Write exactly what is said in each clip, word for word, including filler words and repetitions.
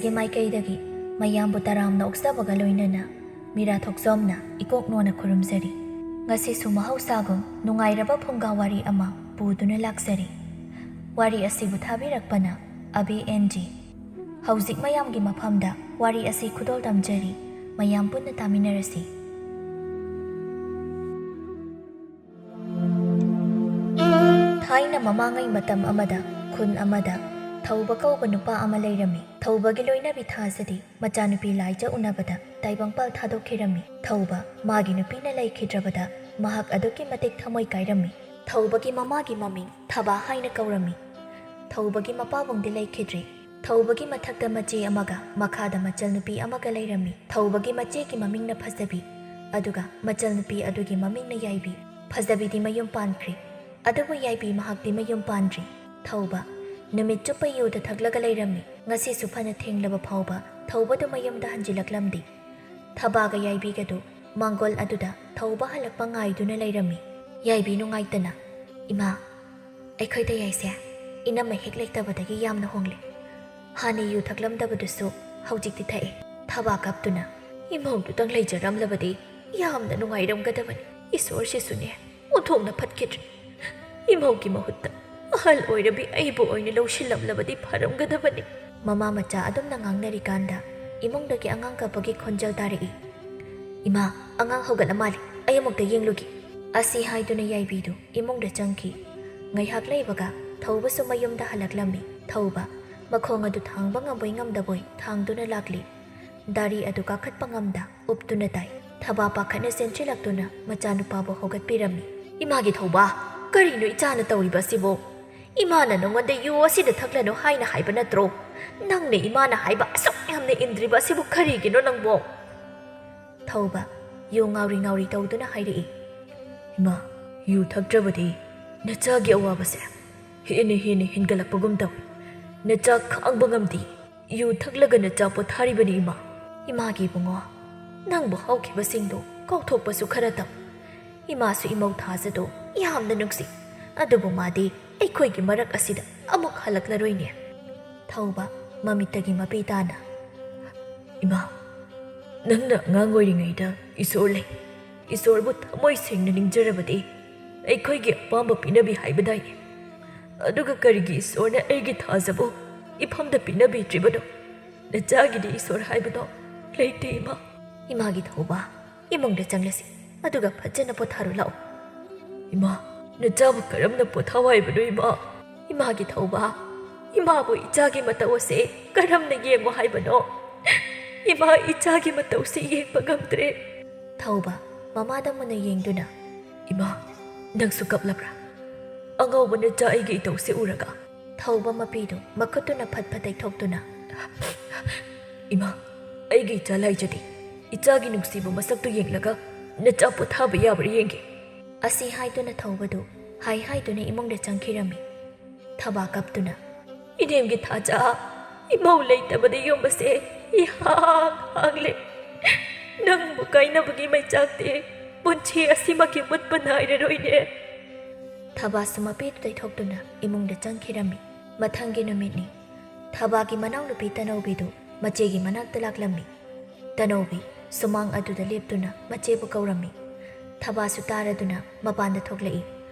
ꯒꯤ ꯃꯥꯏꯀꯩꯗꯒꯤ ꯃꯌꯥꯝꯕꯨ ꯇꯔꯥꯝꯅ ꯑꯣꯛꯆꯕꯒ ꯂꯣꯏꯅꯅ ꯃꯤꯔꯥ ꯊꯣꯛꯆꯣꯝꯅ ꯏꯀꯣꯛ ꯅꯣꯟꯅ ꯈꯨꯔꯨꯝꯖꯔꯤ꯫ ꯉꯁꯤꯁꯨ ꯃꯍꯧꯁꯥꯒꯨꯝ ꯅꯨꯡꯉꯥꯏꯔꯕ ꯐꯨꯡꯒꯥ ꯋꯥꯔꯤ ꯑꯃ ꯄꯨꯗꯨꯅ ꯂꯥꯛꯆꯔꯤ꯫ ꯋꯥꯔꯤ ꯑꯁꯤꯕꯨ ꯊꯥꯕꯤꯔꯛꯄꯅ ꯑꯕꯦ ꯑꯦꯟ ꯖꯤ꯫ ꯍꯧꯖꯤꯛ ꯃꯌꯥꯝꯒꯤ ꯃꯐꯝꯗ ꯋꯥꯔꯤ ꯑꯁꯤ ꯈꯨꯗꯣꯜ ꯇꯝꯖꯔꯤ꯫ ꯃꯌꯥꯝ ꯄꯨꯟꯅ ꯇꯥꯃꯤꯟꯅꯔꯁꯤ꯫ ꯊꯥꯏꯅ ꯃꯃꯥꯡꯉꯩ ꯃꯇꯝ ꯑꯃꯗ ꯈꯨꯟ ꯑꯃꯗ ꯊꯧꯕ ꯀꯧꯕ ꯅꯨꯄꯥ ꯑꯃ ꯂꯩꯔꯝꯃꯤ꯫ ꯊꯧꯕꯒꯤ ꯂꯣꯏꯅꯕꯤ ꯊꯥꯖꯗꯤ ꯃꯆꯥꯅꯨꯄꯤ ꯂꯥꯏꯖ ꯎꯅꯕꯗ ꯇꯥꯏꯕꯪꯄꯥꯜ ꯊꯥꯗꯣꯛꯈꯤꯔꯝꯃꯤ꯫ ꯊꯧꯕ ꯃꯥꯒꯤ ꯅꯨꯄꯤꯅ ꯂꯩꯈꯤꯗ꯭ꯔꯕꯗ ꯃꯍꯥꯛ ꯑꯗꯨꯛꯀꯤ ꯃꯇꯤꯛ ꯊꯃꯣꯏ ꯀꯥꯏꯔꯝꯃꯤ꯫ ꯊꯧꯕꯒꯤ ꯃꯃꯥꯒꯤ ꯃꯃꯤꯡ ꯊꯕꯥ ꯍꯥꯏꯅ ꯀꯧꯔꯝꯃꯤ꯫ ꯊꯧꯕꯒꯤ ꯃꯄꯥꯕꯨꯡꯗꯤ ꯂꯩꯈꯤꯗ꯭ꯔꯦ꯫ ꯊꯧꯕꯒꯤ ꯃꯊꯛꯇ ꯃꯆꯦ ꯑꯃꯒ ꯃꯈꯥꯗ ꯃꯆꯜ ꯅꯨꯄꯤ ꯑꯃꯒ ꯂꯩꯔꯝꯃꯤ꯫ ꯊꯧꯕꯒꯤ ꯃꯆꯦꯒꯤ ꯃꯃꯤꯡꯅ ꯐꯖꯕꯤ, ꯑꯗꯨꯒ ꯃꯆꯜ ꯅꯨꯄꯤ ꯑꯗꯨꯒꯤ ꯃꯃꯤꯡꯅ ꯌꯥꯏꯕꯤ꯫ ꯐꯖꯕꯤꯗꯤ ꯃꯌꯨꯝ ꯄꯥꯟꯈ꯭ꯔꯦ, ꯑꯗꯨꯕꯨ ꯌꯥꯏꯕꯤ ꯃꯍꯥꯛꯇꯤ ꯃꯌꯨꯝ ꯄꯥꯟꯗ꯭ꯔꯤ꯫ ꯊꯧꯕ ꯅꯨꯃꯤꯠ ꯆꯨꯞꯄ ꯌꯨꯗ ꯊꯛꯂꯒ ꯂꯩꯔꯝꯃꯤ꯫ ꯉꯁꯤꯁꯨ ꯐꯅ ꯊꯦꯡꯂꯕ ꯐꯥꯎꯕ ꯊꯧꯕꯗꯨ ꯃꯌꯨꯝꯗ ꯍꯟꯖꯤꯜꯂꯛꯂꯝꯗꯦ꯫ ꯊꯕꯥꯒ ꯌꯥꯏꯕꯤꯒꯗꯨ ꯃꯥꯡꯒꯣꯜ ꯑꯗꯨꯗ ꯊꯧꯕ ꯍꯜꯂꯛꯄ ꯉꯥꯏꯗꯨꯅ ꯂꯩꯔꯝꯃꯤ꯫ ꯌꯥꯏꯕꯤ ꯅꯨꯡꯉꯥꯏꯇꯅ, "ꯏꯃꯥ, ꯑꯩꯈꯣꯏꯗ ꯌꯥꯏꯁꯦ ꯏꯅꯝꯃ ꯍꯦꯛ ꯂꯩꯇꯕꯗꯒꯤ ꯌꯥꯝꯅ ꯍꯣꯡꯂꯦ꯫ ꯍꯥꯟꯅ ꯌꯨ ꯊꯛꯂꯝꯗꯕꯗꯨꯁꯨ ꯍꯧꯖꯤꯛꯇꯤ ꯊꯛꯑꯦ꯫" ꯊꯕꯥ ꯀꯞꯇꯨꯅ, "ꯏꯃꯧꯗꯨꯇꯪ ꯂꯩꯖꯔꯝꯂꯕꯗꯤ ꯌꯥꯝꯅ ꯅꯨꯡꯉꯥꯏꯔꯝꯒꯗꯕꯅꯤ꯫ ꯏꯁꯣꯔꯁꯤꯁꯨꯅꯦ ꯑꯣꯟꯊꯣꯛꯅ ꯐꯠꯈꯤꯗ꯭ꯔꯦ꯫ ꯏꯃꯧꯒꯤ ꯃꯍꯨꯠꯇ ꯑꯍꯜ ꯑꯣꯏꯔꯕꯤ ꯑꯩꯕꯨ ꯑꯣꯏꯅ ꯂꯧꯁꯤꯜꯂꯝꯂꯕꯗꯤ ꯐꯔꯝꯒꯗꯕꯅꯤ꯫" ꯃꯃꯥ ꯃꯆꯥ ꯑꯗꯨꯝꯅ ꯉꯥꯡꯅꯔꯤꯀꯥꯟꯗ ꯏꯃꯨꯡꯗꯒꯤ ꯑꯉꯥꯡ ꯀꯞꯄꯒꯤ ꯈꯣꯟꯖꯦꯜ ꯇꯥꯔꯛꯏ꯫ "ꯏꯃꯥ, ꯑꯉꯥꯡ ꯍꯧꯒꯠꯂ ꯃꯥꯜꯂꯦ, ꯑꯩ ꯑꯃꯨꯛꯇ ꯌꯦꯡꯂꯨꯒꯦ꯫" ꯑꯁꯤ ꯍꯥꯏꯗꯨꯅ ꯌꯥꯏꯕꯤꯗꯨ ꯏꯃꯨꯡꯗ ꯆꯪꯈꯤ꯫ ꯉꯥꯏꯍꯥꯛ ꯂꯩꯕꯒ ꯊꯧꯕꯁꯨ ꯃꯌꯨꯝꯗ ꯍꯜꯂꯛꯂꯝꯃꯤ꯫ ꯊꯧꯕ ꯃꯈꯣꯡ ꯑꯗꯨ ꯊꯥꯡꯕ ꯉꯝꯕꯣꯏ ꯉꯝꯗꯕꯣꯏ ꯊꯥꯡꯗꯨꯅ ꯂꯥꯛꯂꯤ꯫ ꯗꯥꯔꯤ ꯑꯗꯨ ꯀꯥꯈꯠꯄ ꯉꯝꯗ ꯎꯞꯇꯨꯅ ꯇꯥꯏ꯫ ꯊꯕꯥ ꯄꯥꯈꯠꯅ ꯆꯦꯟꯁꯤꯜꯂꯛꯇꯨꯅ ꯃꯆꯥꯅꯨꯄꯥꯕꯨ ꯍꯧꯒꯠꯄꯤꯔꯝꯃꯤ꯫ "ꯏꯃꯥꯒꯤ ꯊꯧꯕ, ꯀꯔꯤꯅꯣ ꯏꯆꯥꯅ ꯇꯧꯔꯤꯕ ꯑꯁꯤꯕꯣ? ꯏꯃꯥꯅ ꯅꯉꯣꯟꯗ ꯌꯨ ꯑꯁꯤꯗ ꯊꯛꯂꯅꯨ ꯍꯥꯏꯅ ꯍꯥꯏꯕ ꯅꯠꯇ꯭ꯔꯣ? ꯅꯪꯅ ꯏꯃꯥꯅ ꯍꯥꯏꯕ ꯑꯁꯨꯛ ꯌꯥꯝꯅ ꯏꯟꯗ꯭ꯔꯤꯕ ꯑꯁꯤꯕꯨ ꯀꯔꯤꯒꯤꯅꯣ ꯅꯪꯕꯣ?" ꯊꯧꯕ ꯌꯨ ꯉꯥꯎꯔꯤ ꯉꯥꯎꯔꯤ ꯇꯧꯗꯨꯅ ꯍꯥꯏꯔꯛꯏ꯫ "ꯏꯃꯥ, ꯌꯨ ꯊꯛꯇ꯭ꯔꯕꯗꯤ ꯅꯆꯥꯒꯤ ꯑꯋꯥꯕꯁꯦ ꯍꯦꯟꯅ ꯍꯦꯟꯅ ꯍꯦꯟꯒꯠꯂꯛꯄꯒꯨꯝ ꯇꯧꯏ꯫ ꯅꯆꯥ ꯈꯥꯡꯕ ꯉꯝꯗꯦ꯫ ꯌꯨ ꯊꯛꯂꯒ ꯅꯆꯥ ꯄꯣꯊꯥꯔꯤꯕꯅꯤ ꯏꯃꯥ꯫" "ꯏꯃꯥꯒꯤ ꯏꯕꯨꯡꯉꯣ, ꯅꯪꯕꯨ ꯍꯧꯈꯤꯕꯁꯤꯡꯗꯣ ꯀꯥꯎꯊꯣꯛꯄꯁꯨ ꯈꯔ ꯇꯝ꯫ ꯏꯃꯥꯁꯨ ꯏꯃꯧ ꯊꯥꯖꯗꯣ ꯌꯥꯝꯅ ꯅꯨꯡꯁꯤ꯫ ꯑꯗꯨꯕꯨ ꯃꯥꯗꯤ ꯑꯩꯈꯣꯏꯒꯤ ꯃꯔꯛ ꯑꯁꯤꯗ ꯑꯃꯨꯛ ꯍꯜꯂꯛꯂꯔꯣꯏꯅꯦ꯫" ꯊꯧꯕ ꯃꯃꯤꯠꯇꯒꯤ ꯃꯄꯤ ꯇꯥꯅ, "ꯏꯃꯥ, ꯅꯪꯅ ꯑꯉꯥꯡ ꯑꯣꯏꯔꯤꯉꯩꯗ ꯏꯁꯣꯔ ꯂꯩ, ꯏꯁꯣꯔꯕꯨ ꯊꯃꯣꯏ ꯁꯦꯡꯅ ꯅꯤꯡꯖꯔꯕꯗꯤ ꯑꯩꯈꯣꯏꯒꯤ ꯑꯄꯥꯝꯕ ꯄꯤꯅꯕꯤ ꯍꯥꯏꯕꯗꯥꯏꯅꯦ? ꯑꯗꯨꯒ ꯀꯔꯤꯒꯤ ꯏꯁꯣꯔꯅ ꯑꯩꯒꯤ ꯊꯥꯖꯕꯨ ꯏꯐꯝꯗ ꯄꯤꯅꯕꯤꯗ꯭ꯔꯤꯕꯅꯣ? ꯅꯆꯥꯒꯤꯗꯤ ꯏꯁꯣꯔ ꯍꯥꯏꯕꯗꯣ ꯂꯩꯇꯦ, ꯏꯃꯥ꯫" ꯏꯃꯥꯒꯤ ꯊꯧꯕ, ꯏꯃꯨꯡꯗ ꯆꯪꯂꯁꯤ, ꯑꯗꯨꯒ ꯐꯖꯅ ꯄꯣꯊꯥꯔꯨ ꯂꯥꯛꯑꯣ꯫ "ꯏꯃꯥ, ꯅꯆꯥꯕꯨ ꯀꯔꯝꯅ ꯄꯣꯊꯥꯎ ꯍꯥꯏꯕꯅꯣ, ꯏꯃꯥ?" ꯏꯃꯥꯒꯤ ꯊꯧꯕ, ꯏꯃꯥꯕꯨ ꯏꯆꯥꯒꯤ ꯃꯇꯧ ꯑꯁꯤ ꯀꯔꯝꯅ ꯌꯦꯡꯉꯣ ꯍꯥꯏꯕꯅꯣ? "ꯏꯃꯥ, ꯏꯆꯥꯒꯤ ꯃꯇꯧꯁꯤ ꯌꯦꯡꯕ ꯉꯝꯗ꯭ꯔꯦ꯫" ꯊꯧꯕ, ꯃꯃꯥꯗ ꯃꯨꯟꯅ ꯌꯦꯡꯗꯨꯅ, "ꯏꯃꯥ, ꯅꯪꯁꯨ ꯀꯞꯂꯕ꯭ꯔꯥ? ꯑꯉꯧꯕ ꯅꯆꯥ ꯑꯩꯒꯤ ꯏꯇꯧꯁꯤ ꯎꯔꯒ?" ꯊꯧꯕ ꯃꯄꯤꯗꯨ ꯃꯈꯨꯠꯇꯨꯅ ꯐꯠ ꯐꯠ ꯇꯩꯊꯣꯛꯇꯨꯅ, "ꯏꯃꯥ, ꯑꯩꯒꯤ ꯏꯆꯥ ꯂꯥꯏꯖꯗꯦ, ꯏꯆꯥꯒꯤ ꯅꯨꯡꯁꯤꯕ ꯃꯁꯛꯇꯨ ꯌꯦꯡꯂꯒ ꯅꯆꯥ ꯄꯣꯊꯥꯕ ꯌꯥꯕ꯭ꯔꯥ ꯌꯦꯡꯒꯦ꯫" ꯑꯁꯤ ꯍꯥꯏꯗꯨꯅ ꯊꯧꯕꯗꯨ ꯍꯥꯏ ꯍꯥꯏꯗꯨꯅ ꯏꯃꯨꯡꯗ ꯆꯪꯈꯤꯔꯝꯃꯤ꯫ ꯊꯕꯥ ꯀꯞꯇꯨꯅ, "ꯏꯅꯦꯝꯒꯤ ꯊꯥꯖ, ꯏꯃꯧ ꯂꯩꯇꯕꯗ ꯌꯨꯝ ꯑꯁꯦ ꯏꯍꯥꯡ ꯍꯥꯡꯂꯦ꯫ ꯅꯪꯕꯨ ꯀꯥꯏꯅꯕꯒꯤ ꯃꯩꯆꯥꯛꯇꯤ ꯄꯨꯟꯁꯤ ꯑꯁꯤꯃꯛꯀꯤ ꯃꯨꯠꯄ ꯅꯥꯏꯔꯔꯣꯏꯅꯦ꯫" ꯊꯕꯥꯁꯨ ꯃꯄꯤꯗꯨ ꯇꯩꯊꯣꯛꯇꯨꯅ ꯏꯃꯨꯡꯗ ꯆꯪꯈꯤꯔꯝꯃꯤ꯫ ꯃꯊꯪꯒꯤ ꯅꯨꯃꯤꯠꯅꯤ꯫ ꯊꯕꯥꯒꯤ ꯃꯅꯥꯎꯅꯨꯄꯤ ꯇꯅꯧꯕꯤꯗꯨ ꯃꯆꯦꯒꯤ ꯃꯅꯥꯛꯇ ꯂꯥꯛꯂꯝꯃꯤ꯫ ꯇꯅꯧꯕꯤ ꯁꯨꯃꯥꯡ ꯑꯗꯨꯗ ꯂꯦꯞꯇꯨꯅ ꯃꯆꯦꯕꯨ ꯀꯧꯔꯝꯃꯤ꯫ ꯊꯕꯥꯁꯨ ꯇꯥꯔꯗꯨꯅ ꯃꯄꯥꯟꯗ ꯊꯣꯛꯂꯛꯏ꯫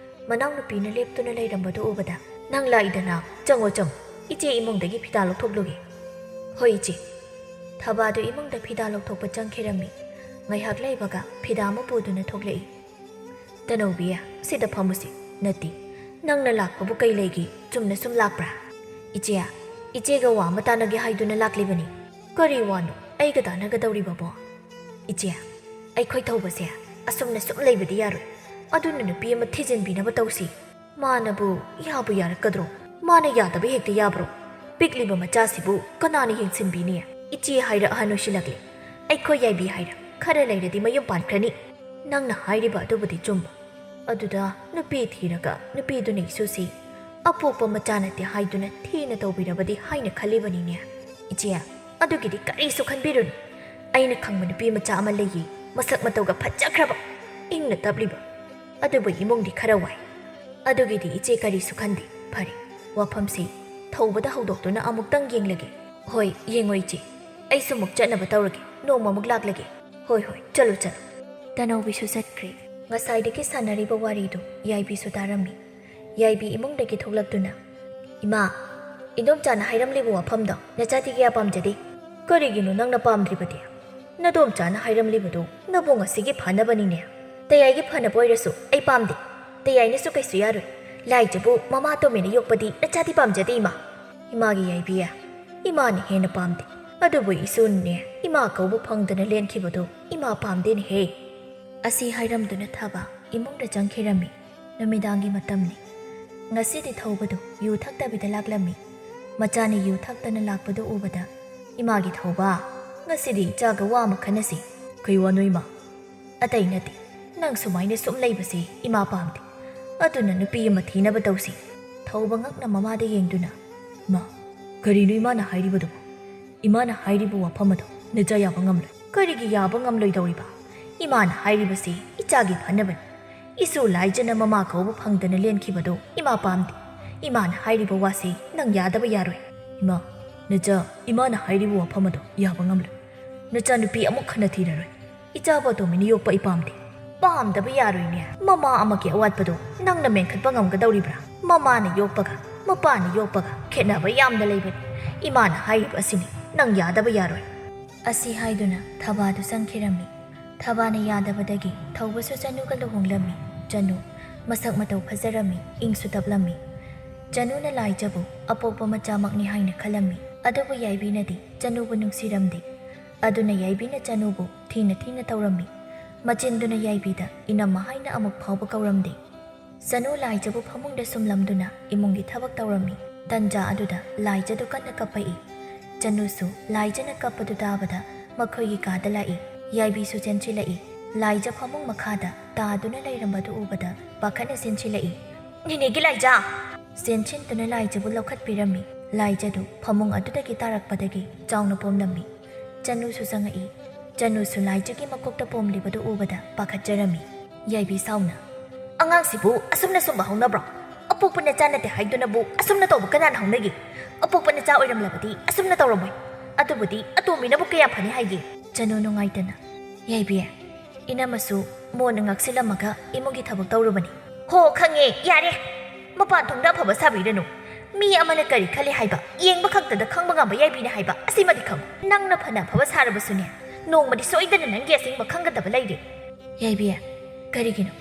ꯃꯅꯥꯎꯅꯨꯄꯤꯅ ꯂꯦꯞꯇꯨꯅ ꯂꯩꯔꯝꯕꯗꯨ ꯎꯕꯗ, "ꯅꯪ ꯂꯥꯛꯏꯗꯅ, ꯆꯪꯉꯣ, ꯆꯪꯉꯣ, ꯏꯆꯦ ꯏꯃꯨꯡꯗꯒꯤ ꯐꯤꯗꯥ ꯂꯧꯊꯣꯛꯂꯨꯒꯦ꯫" "ꯍꯣꯏ, ꯏꯆꯦ꯫" ꯊꯕꯥꯗꯨ ꯏꯃꯨꯡꯗ ꯐꯤꯗꯥ ꯂꯧꯊꯣꯛꯄ ꯆꯪꯈꯤꯔꯝꯃꯤ꯫ ꯉꯥꯏꯍꯥꯛ ꯂꯩꯕꯒ ꯐꯤꯗꯥ ꯑꯃ ꯄꯨꯗꯨꯅ ꯊꯣꯛꯂꯛꯏ꯫ "ꯇꯅꯧꯕꯤ, ꯁꯤꯗ ꯐꯝꯃꯨꯁꯤ꯫" "ꯅꯠꯇꯦ, ꯅꯪꯅ ꯂꯥꯛꯄꯕꯨ ꯀꯩ ꯂꯩꯒꯦ? ꯆꯨꯝꯅ ꯁꯨꯝ ꯂꯥꯛꯄ꯭ꯔꯥ?" "ꯏꯆꯦ, ꯏꯆꯦꯒ ꯋꯥ ꯑꯃ ꯇꯥꯟꯅꯒꯦ ꯍꯥꯏꯗꯨꯅ ꯂꯥꯛꯂꯤꯕꯅꯤ꯫" "ꯀꯔꯤ ꯋꯥꯅꯣ ꯑꯩꯒ ꯇꯥꯟꯅꯒꯗꯧꯔꯤꯕꯕꯣ?" "ꯏꯆꯦ, ꯑꯩꯈꯣꯏ ꯊꯧꯕꯁꯦ ꯑꯁꯨꯝꯅ ꯁꯨꯝ ꯂꯩꯕꯗꯤ ꯌꯥꯔꯣꯏ꯫ ꯑꯗꯨꯅ ꯅꯨꯄꯤ ꯑꯃ ꯊꯤꯖꯤꯟꯕꯤꯅꯕ ꯇꯧꯁꯤ꯫" "ꯃꯥꯅꯕꯨ ꯌꯥꯕꯨ ꯌꯥꯔꯛꯀꯗ꯭ꯔꯣ? ꯃꯥꯅ ꯌꯥꯗꯕ ꯍꯦꯛꯇ ꯌꯥꯕ꯭ꯔꯣ? ꯄꯤꯛꯂꯤꯕ ꯃꯆꯥꯁꯤꯕꯨ ꯀꯅꯥꯅ ꯌꯦꯡꯁꯤꯟꯕꯤꯅꯤ? ꯏꯆꯦ ꯍꯥꯏꯔ ꯑꯍꯟ ꯑꯣꯏꯁꯤꯜꯂꯛꯂꯦ꯫ ꯑꯩꯈꯣꯏ ꯌꯥꯏꯕꯤ ꯍꯥꯏꯔ ꯈꯔ ꯂꯩꯔꯗꯤ ꯃꯌꯨꯝ ꯄꯥꯟꯈ꯭ꯔꯅꯤ꯫" "ꯅꯪꯅ ꯍꯥꯏꯔꯤꯕ ꯑꯗꯨꯕꯨꯗꯤ ꯆꯨꯝꯕ꯫ ꯑꯗꯨꯗ ꯅꯨꯄꯤ ꯊꯤꯔꯒ ꯅꯨꯄꯤꯗꯨꯅ ꯏꯁꯨꯁꯤ ꯑꯄꯣꯛꯄ ꯃꯆꯥ ꯅꯠꯇꯦ ꯍꯥꯏꯗꯨꯅ ꯊꯤꯅ ꯇꯧꯕꯤꯔꯕꯗꯤ ꯍꯥꯏꯅ ꯈꯜꯂꯤꯕꯅꯤꯅꯦ꯫" "ꯏꯆꯦ, ꯑꯗꯨꯒꯤꯗꯤ ꯀꯔꯤꯁꯨ ꯈꯟꯕꯤꯔꯨꯅꯨ꯫ ꯑꯩꯅ ꯈꯪꯕ ꯅꯨꯄꯤ ꯃꯆꯥ ꯑꯃ ꯂꯩꯌꯦ, ꯃꯁꯛ ꯃꯇꯧꯒ ꯐꯖꯈ꯭ꯔꯕ, ꯏꯪꯅ ꯇꯞꯂꯤꯕ꯫ ꯑꯗꯨꯕꯨ ꯏꯃꯨꯡꯗꯤ ꯈꯔ ꯋꯥꯏ꯫ ꯑꯗꯨꯒꯤꯗꯤ ꯏꯆꯦ ꯀꯔꯤꯁꯨ ꯈꯟꯗꯦ꯫ ꯐꯔꯦ, ꯋꯥꯐꯝꯁꯤ ꯊꯧꯕꯗ ꯍꯧꯗꯣꯛꯇꯨꯅ ꯑꯃꯨꯛꯇꯪ ꯌꯦꯡꯂꯒꯦ꯫ ꯍꯣꯏ, ꯌꯦꯡꯉꯣ ꯏꯆꯦ꯫ ꯑꯩꯁꯨ ꯑꯃꯨꯛ ꯆꯠꯅꯕ ꯇꯧꯔꯒꯦ꯫ ꯅꯣꯡꯃ ꯑꯃꯨꯛ ꯂꯥꯛꯂꯒꯦ꯫ ꯍꯣꯏ, ꯍꯣꯏ, ꯆꯠꯂꯨ, ꯆꯠꯂꯨ꯫ ꯇꯅꯧꯕꯤꯁꯨ ꯆꯠꯈ꯭ꯔꯦ꯫ ꯉꯁꯥꯏꯗꯒꯤ ꯁꯥꯟꯅꯔꯤꯕ ꯋꯥꯔꯤꯗꯨ ꯌꯥꯏꯕꯤꯁꯨ ꯇꯥꯔꯝꯃꯤ꯫ ꯌꯥꯏꯕꯤ ꯏꯃꯨꯡꯗꯒꯤ ꯊꯣꯛꯂꯛꯇꯨꯅ, "ꯏꯃꯥ, ꯏꯟꯗꯣꯝꯆꯥꯅ ꯍꯥꯏꯔꯝꯂꯤꯕ ꯋꯥꯐꯝꯗꯣ ꯅꯆꯥꯗꯤ ꯀꯌꯥ ꯄꯥꯝꯖꯗꯦ꯫ ꯀꯔꯤꯒꯤꯅꯣ ꯅꯪꯅ ꯄꯥꯝꯗ꯭ꯔꯤꯕꯗꯤ? ꯅꯗꯣꯝꯆꯥꯅ ꯍꯥꯏꯔꯝꯂꯤꯕꯗꯨ ꯅꯕꯨꯡ ꯑꯁꯤꯒꯤ ꯐꯅꯕꯅꯤꯅꯦ꯫ ꯇꯌꯥꯏꯒꯤ ꯐꯅꯕ ꯑꯣꯏꯔꯁꯨ ꯑꯩ ꯄꯥꯝꯗꯦ꯫ ꯇꯌꯥꯏꯅꯁꯨ ꯀꯩꯁꯨ ꯌꯥꯔꯣꯏ꯫ ꯂꯥꯏꯖꯕꯨ ꯃꯃꯥ ꯇꯣꯝꯃꯤꯅ ꯌꯣꯛꯄꯗꯤ ꯅꯆꯥꯗꯤ ꯄꯥꯝꯖꯗꯦ, ꯏꯃꯥ꯫ ꯏꯃꯥꯒꯤ ꯌꯥꯏꯕꯤ, ꯏꯃꯥꯅ ꯍꯦꯟꯅ ꯄꯥꯝꯗꯦ꯫ ꯑꯗꯨꯕꯨ ꯏꯁꯨꯅꯅꯦ, ꯏꯃꯥ ꯀꯧꯕ ꯐꯪꯗꯅ ꯂꯦꯟꯈꯤꯕꯗꯨ ꯏꯃꯥ ꯄꯥꯝꯗꯦꯅꯦꯍꯦ"꯫ ꯑꯁꯤ ꯍꯥꯏꯔꯝꯗꯨꯅ ꯊꯕ ꯏꯃꯨꯡꯗ ꯆꯪꯈꯤꯔꯝꯃꯤ꯫ ꯅꯨꯃꯤꯗꯥꯡꯒꯤ ꯃꯇꯝꯅꯤ꯫ ꯉꯁꯤꯗꯤ ꯊꯧꯕꯗꯨ ꯌꯨ ꯊꯛꯇꯕꯤꯗ ꯂꯥꯛꯂꯝꯃꯤ꯫ ꯃꯆꯥꯅ ꯌꯨ ꯊꯛꯇꯅ ꯂꯥꯛꯄꯗꯨ ꯎꯕꯗ, "ꯏꯃꯥꯒꯤ ꯊꯧꯕ, ꯉꯁꯤꯗꯤ ꯏꯆꯥꯒ ꯋꯥ ꯑꯃ ꯈꯟꯅꯁꯤ"꯫ "ꯀꯩ ꯋꯥꯅꯣ, ꯏꯃꯥ?" "ꯑꯇꯩ ꯅꯠꯇꯦ, ꯅꯪ ꯁꯨꯃꯥꯏꯅ ꯁꯨꯝ ꯂꯩꯕꯁꯤ ꯏꯃꯥ ꯄꯥꯝꯗꯦ꯫ ꯑꯗꯨꯅ ꯅꯨꯄꯤ ꯑꯃ ꯊꯤꯅꯕ ꯇꯧꯁꯤ"꯫ ꯊꯧꯕ ꯉꯛꯅ ꯃꯃꯥꯗ ꯌꯦꯡꯗꯨꯅ, "ꯏꯃꯥ, ꯀꯔꯤꯅꯣ ꯏꯃꯥꯅ ꯍꯥꯏꯔꯤꯕꯗꯨꯕꯨ? ꯏꯃꯥꯅ ꯍꯥꯏꯔꯤꯕ ꯋꯥꯐꯝ ꯑꯗꯣ ꯅꯆꯥ ꯌꯥꯕ ꯉꯝꯂꯣꯏ"꯫ "ꯀꯔꯤꯒꯤ ꯌꯥꯕ ꯉꯝꯂꯣꯏꯗꯧꯔꯤꯕ? ꯏꯃꯥꯅ ꯍꯥꯏꯔꯤꯕꯁꯤ ꯏꯆꯥꯒꯤ ꯐꯅꯕꯅꯤ꯫ ꯏꯁꯨ ꯂꯥꯏꯖꯅ ꯃꯃꯥ ꯀꯧꯕ ꯐꯪꯗꯅ ꯂꯦꯟꯈꯤꯕꯗꯨ ꯏꯃꯥ ꯄꯥꯝꯗꯦ꯫ ꯏꯃꯥꯅ ꯍꯥꯏꯔꯤꯕ ꯋꯥꯁꯤ ꯅꯪ ꯌꯥꯗꯕ ꯌꯥꯔꯣꯏ"꯫ "ꯏꯃꯥ, ꯅꯆꯥ, ꯏꯃꯥꯅ ꯍꯥꯏꯔꯤꯕ ꯋꯥꯐꯝ ꯑꯗꯣ ꯌꯥꯕ ꯉꯝꯂꯣꯏ꯫ ꯅꯆꯥ ꯅꯨꯄꯤ ꯑꯃꯨꯛ ꯍꯟꯅ ꯊꯤꯔꯔꯣꯏ꯫ ꯏꯆꯥꯕꯨ ꯑꯇꯣꯝꯕꯤꯅ ꯌꯣꯛꯄ ꯑꯩ ꯄꯥꯝꯗꯦ"꯫ "ꯄꯥꯝꯗꯕ ꯌꯥꯔꯣꯏꯅꯦ꯫ ꯃꯃꯥ ꯑꯃꯒꯤ ꯑꯋꯥꯠꯄꯗꯣ ꯅꯪꯅ ꯃꯦꯟꯈꯠꯄ ꯉꯝꯒꯗꯧꯔꯤꯕ꯭ꯔꯥ? ꯃꯃꯥꯅ ꯌꯣꯛꯄꯒ ꯃꯄꯥꯅ ꯌꯣꯛꯄꯒ ꯈꯦꯠꯅꯕ ꯌꯥꯝꯅ ꯂꯩꯕꯅꯤ꯫ ꯏꯃꯥꯅ ꯍꯥꯏꯔꯤꯕ ꯑꯁꯤꯅꯤ, ꯅꯪ ꯌꯥꯗꯕ ꯌꯥꯔꯣꯏ"꯫ ꯑꯁꯤ ꯍꯥꯏꯗꯨꯅ ꯊꯕꯥꯗꯨ ꯆꯪꯈꯤꯔꯝꯃꯤ꯫ ꯊꯕꯥꯅ ꯌꯥꯗꯕꯗꯒꯤ ꯊꯧꯕꯁꯨ ꯆꯅꯨꯒ ꯂꯨꯍꯣꯡꯂꯝꯃꯤ꯫ ꯆꯅꯨ ꯃꯁꯛ ꯃꯇꯧ ꯐꯖꯔꯝꯃꯤ, ꯏꯪꯁꯨ ꯇꯞꯂꯝꯃꯤ꯫ ꯆꯅꯨꯅ ꯂꯥꯏꯖꯕꯨ ꯑꯄꯣꯛꯄ ꯃꯆꯥꯃꯛꯅꯤ ꯍꯥꯏꯅ ꯈꯜꯂꯝꯃꯤ꯫ ꯑꯗꯨꯕꯨ ꯌꯥꯏꯕꯤꯅꯗꯤ ꯆꯅꯨꯕꯨ ꯅꯨꯡꯁꯤꯔꯝꯗꯦ꯫ ꯑꯗꯨꯅ ꯌꯥꯏꯕꯤꯅ ꯆꯅꯨꯕꯨ ꯊꯤꯅ ꯊꯤꯅ ꯇꯧꯔꯝꯃꯤ꯫ ꯃꯆꯤꯟꯗꯨꯅ ꯌꯥꯏꯕꯤꯗ ꯏꯅꯝꯃ ꯍꯥꯏꯅ ꯑꯃꯨꯛ ꯐꯥꯎꯕ ꯀꯧꯔꯝꯗꯦ꯫ ꯆꯅꯨ ꯂꯥꯏꯖꯕꯨ ꯐꯃꯨꯡꯗ ꯁꯨꯝꯂꯝꯗꯨꯅ ꯏꯃꯨꯡꯒꯤ ꯊꯕꯛ ꯇꯧꯔꯝꯃꯤ꯫ ꯇꯟꯖꯥ ꯑꯗꯨꯗ ꯂꯥꯏꯖꯗꯨ ꯀꯟꯅ ꯀꯞꯄꯛꯏ꯫ ꯆꯅꯨꯁꯨ ꯂꯥꯏꯖꯅ ꯀꯞꯄꯗꯨ ꯇꯥꯕꯗ ꯃꯈꯣꯏꯒꯤ ꯀꯥꯗ ꯂꯥꯛꯏ꯫ ꯌꯥꯏꯕꯤꯁꯨ ꯆꯦꯟꯁꯤꯜꯂꯛꯏ꯫ ꯂꯥꯏꯖ ꯐꯃꯨꯡ ꯃꯈꯥꯗ ꯇꯥꯗꯨꯅ ꯂꯩꯔꯝꯕꯗꯨ ꯎꯕꯗ ꯄꯥꯈꯠꯅ ꯆꯦꯟꯁꯤꯜꯂꯛꯏ꯫ "ꯅꯦꯅꯦꯒꯤ ꯂꯥꯏꯖ!" ꯆꯦꯟꯁꯤꯟꯗꯨꯅ ꯂꯥꯏꯖꯕꯨ ꯂꯧꯈꯠꯄꯤꯔꯝꯃꯤ꯫ ꯂꯥꯏꯖꯗꯨ ꯐꯃꯨꯡ ꯑꯗꯨꯗꯒꯤ ꯇꯥꯔꯛꯄꯗꯒꯤ ꯆꯥꯎꯅ ꯄꯣꯝꯂꯝꯃꯤ꯫ ꯆꯅꯨꯁꯨ ꯆꯪꯉꯛꯏ꯫ ꯆꯅꯨꯁꯨ ꯂꯥꯏꯖꯒꯤ ꯃꯀꯣꯛꯇ ꯄꯣꯝꯂꯤꯕꯗꯨ ꯎꯕꯗ ꯄꯥꯈꯠꯆꯔꯝꯃꯤ꯫ ꯌꯥꯏꯕꯤ ꯁꯥꯎꯅ, "ꯑꯉꯥꯡꯁꯤꯕꯨ ꯑꯁꯨꯝꯅ ꯁꯨꯝꯕ ꯍꯧꯅꯕ꯭ꯔꯣ? ꯑꯄꯣꯛꯄ ꯅꯆꯥ ꯅꯠꯇꯦ ꯍꯥꯏꯗꯨꯅꯕꯨ ꯑꯁꯨꯝꯅ ꯇꯧꯕ ꯀꯅꯥꯅ ꯍꯧꯅꯒꯦ? ꯑꯄꯣꯛꯄ ꯅꯆꯥ ꯑꯣꯏꯔꯝꯂꯕꯗꯤ ꯑꯁꯨꯝꯅ ꯇꯧꯔꯝꯃꯣꯏ꯫ ꯑꯗꯨꯕꯨꯗꯤ ꯑꯇꯣꯝꯕꯤꯅꯕꯨ ꯀꯌꯥ ꯐꯅꯤ ꯍꯥꯏꯒꯦ?" ꯆꯅꯨ ꯅꯨꯡꯉꯥꯏꯇꯅ, "ꯌꯥꯏꯕꯤ, ꯏꯅꯝꯃꯁꯨ ꯃꯣꯟꯅ ꯉꯥꯛꯁꯤꯜꯂꯝꯃꯒ ꯏꯃꯨꯡꯒꯤ ꯊꯕꯛ ꯇꯧꯔꯨꯕꯅꯤ꯫" "ꯍꯣ, ꯈꯪꯉꯦ, ꯌꯥꯔꯦ꯫ ꯃꯄꯥꯟ ꯊꯣꯡꯗ ꯑꯐꯕ ꯁꯥꯕꯤꯔꯅꯨ꯫ ꯃꯤ ꯑꯃꯅ ꯀꯔꯤ ꯈꯜꯂꯤ ꯍꯥꯏꯕ ꯌꯦꯡꯕ ꯈꯛꯇꯗ ꯈꯪꯕ ꯉꯝꯕ ꯌꯥꯏꯕꯤꯅꯤ ꯍꯥꯏꯕ ꯑꯁꯤꯃꯗꯤ ꯈꯪꯉꯨ꯫ ꯅꯪꯅ ꯐꯅ ꯑꯐꯕ ꯁꯥꯔꯕꯁꯨꯅꯦ, ꯅꯣꯡꯃꯗꯤ ꯁꯣꯏꯗꯅ ꯅꯪꯒꯤ ꯑꯁꯦꯡꯕ ꯈꯪꯒꯗꯕ ꯂꯩꯔꯦ꯫" "ꯌꯥꯏꯕꯤ, ꯀꯔꯤꯒꯤꯅꯣ?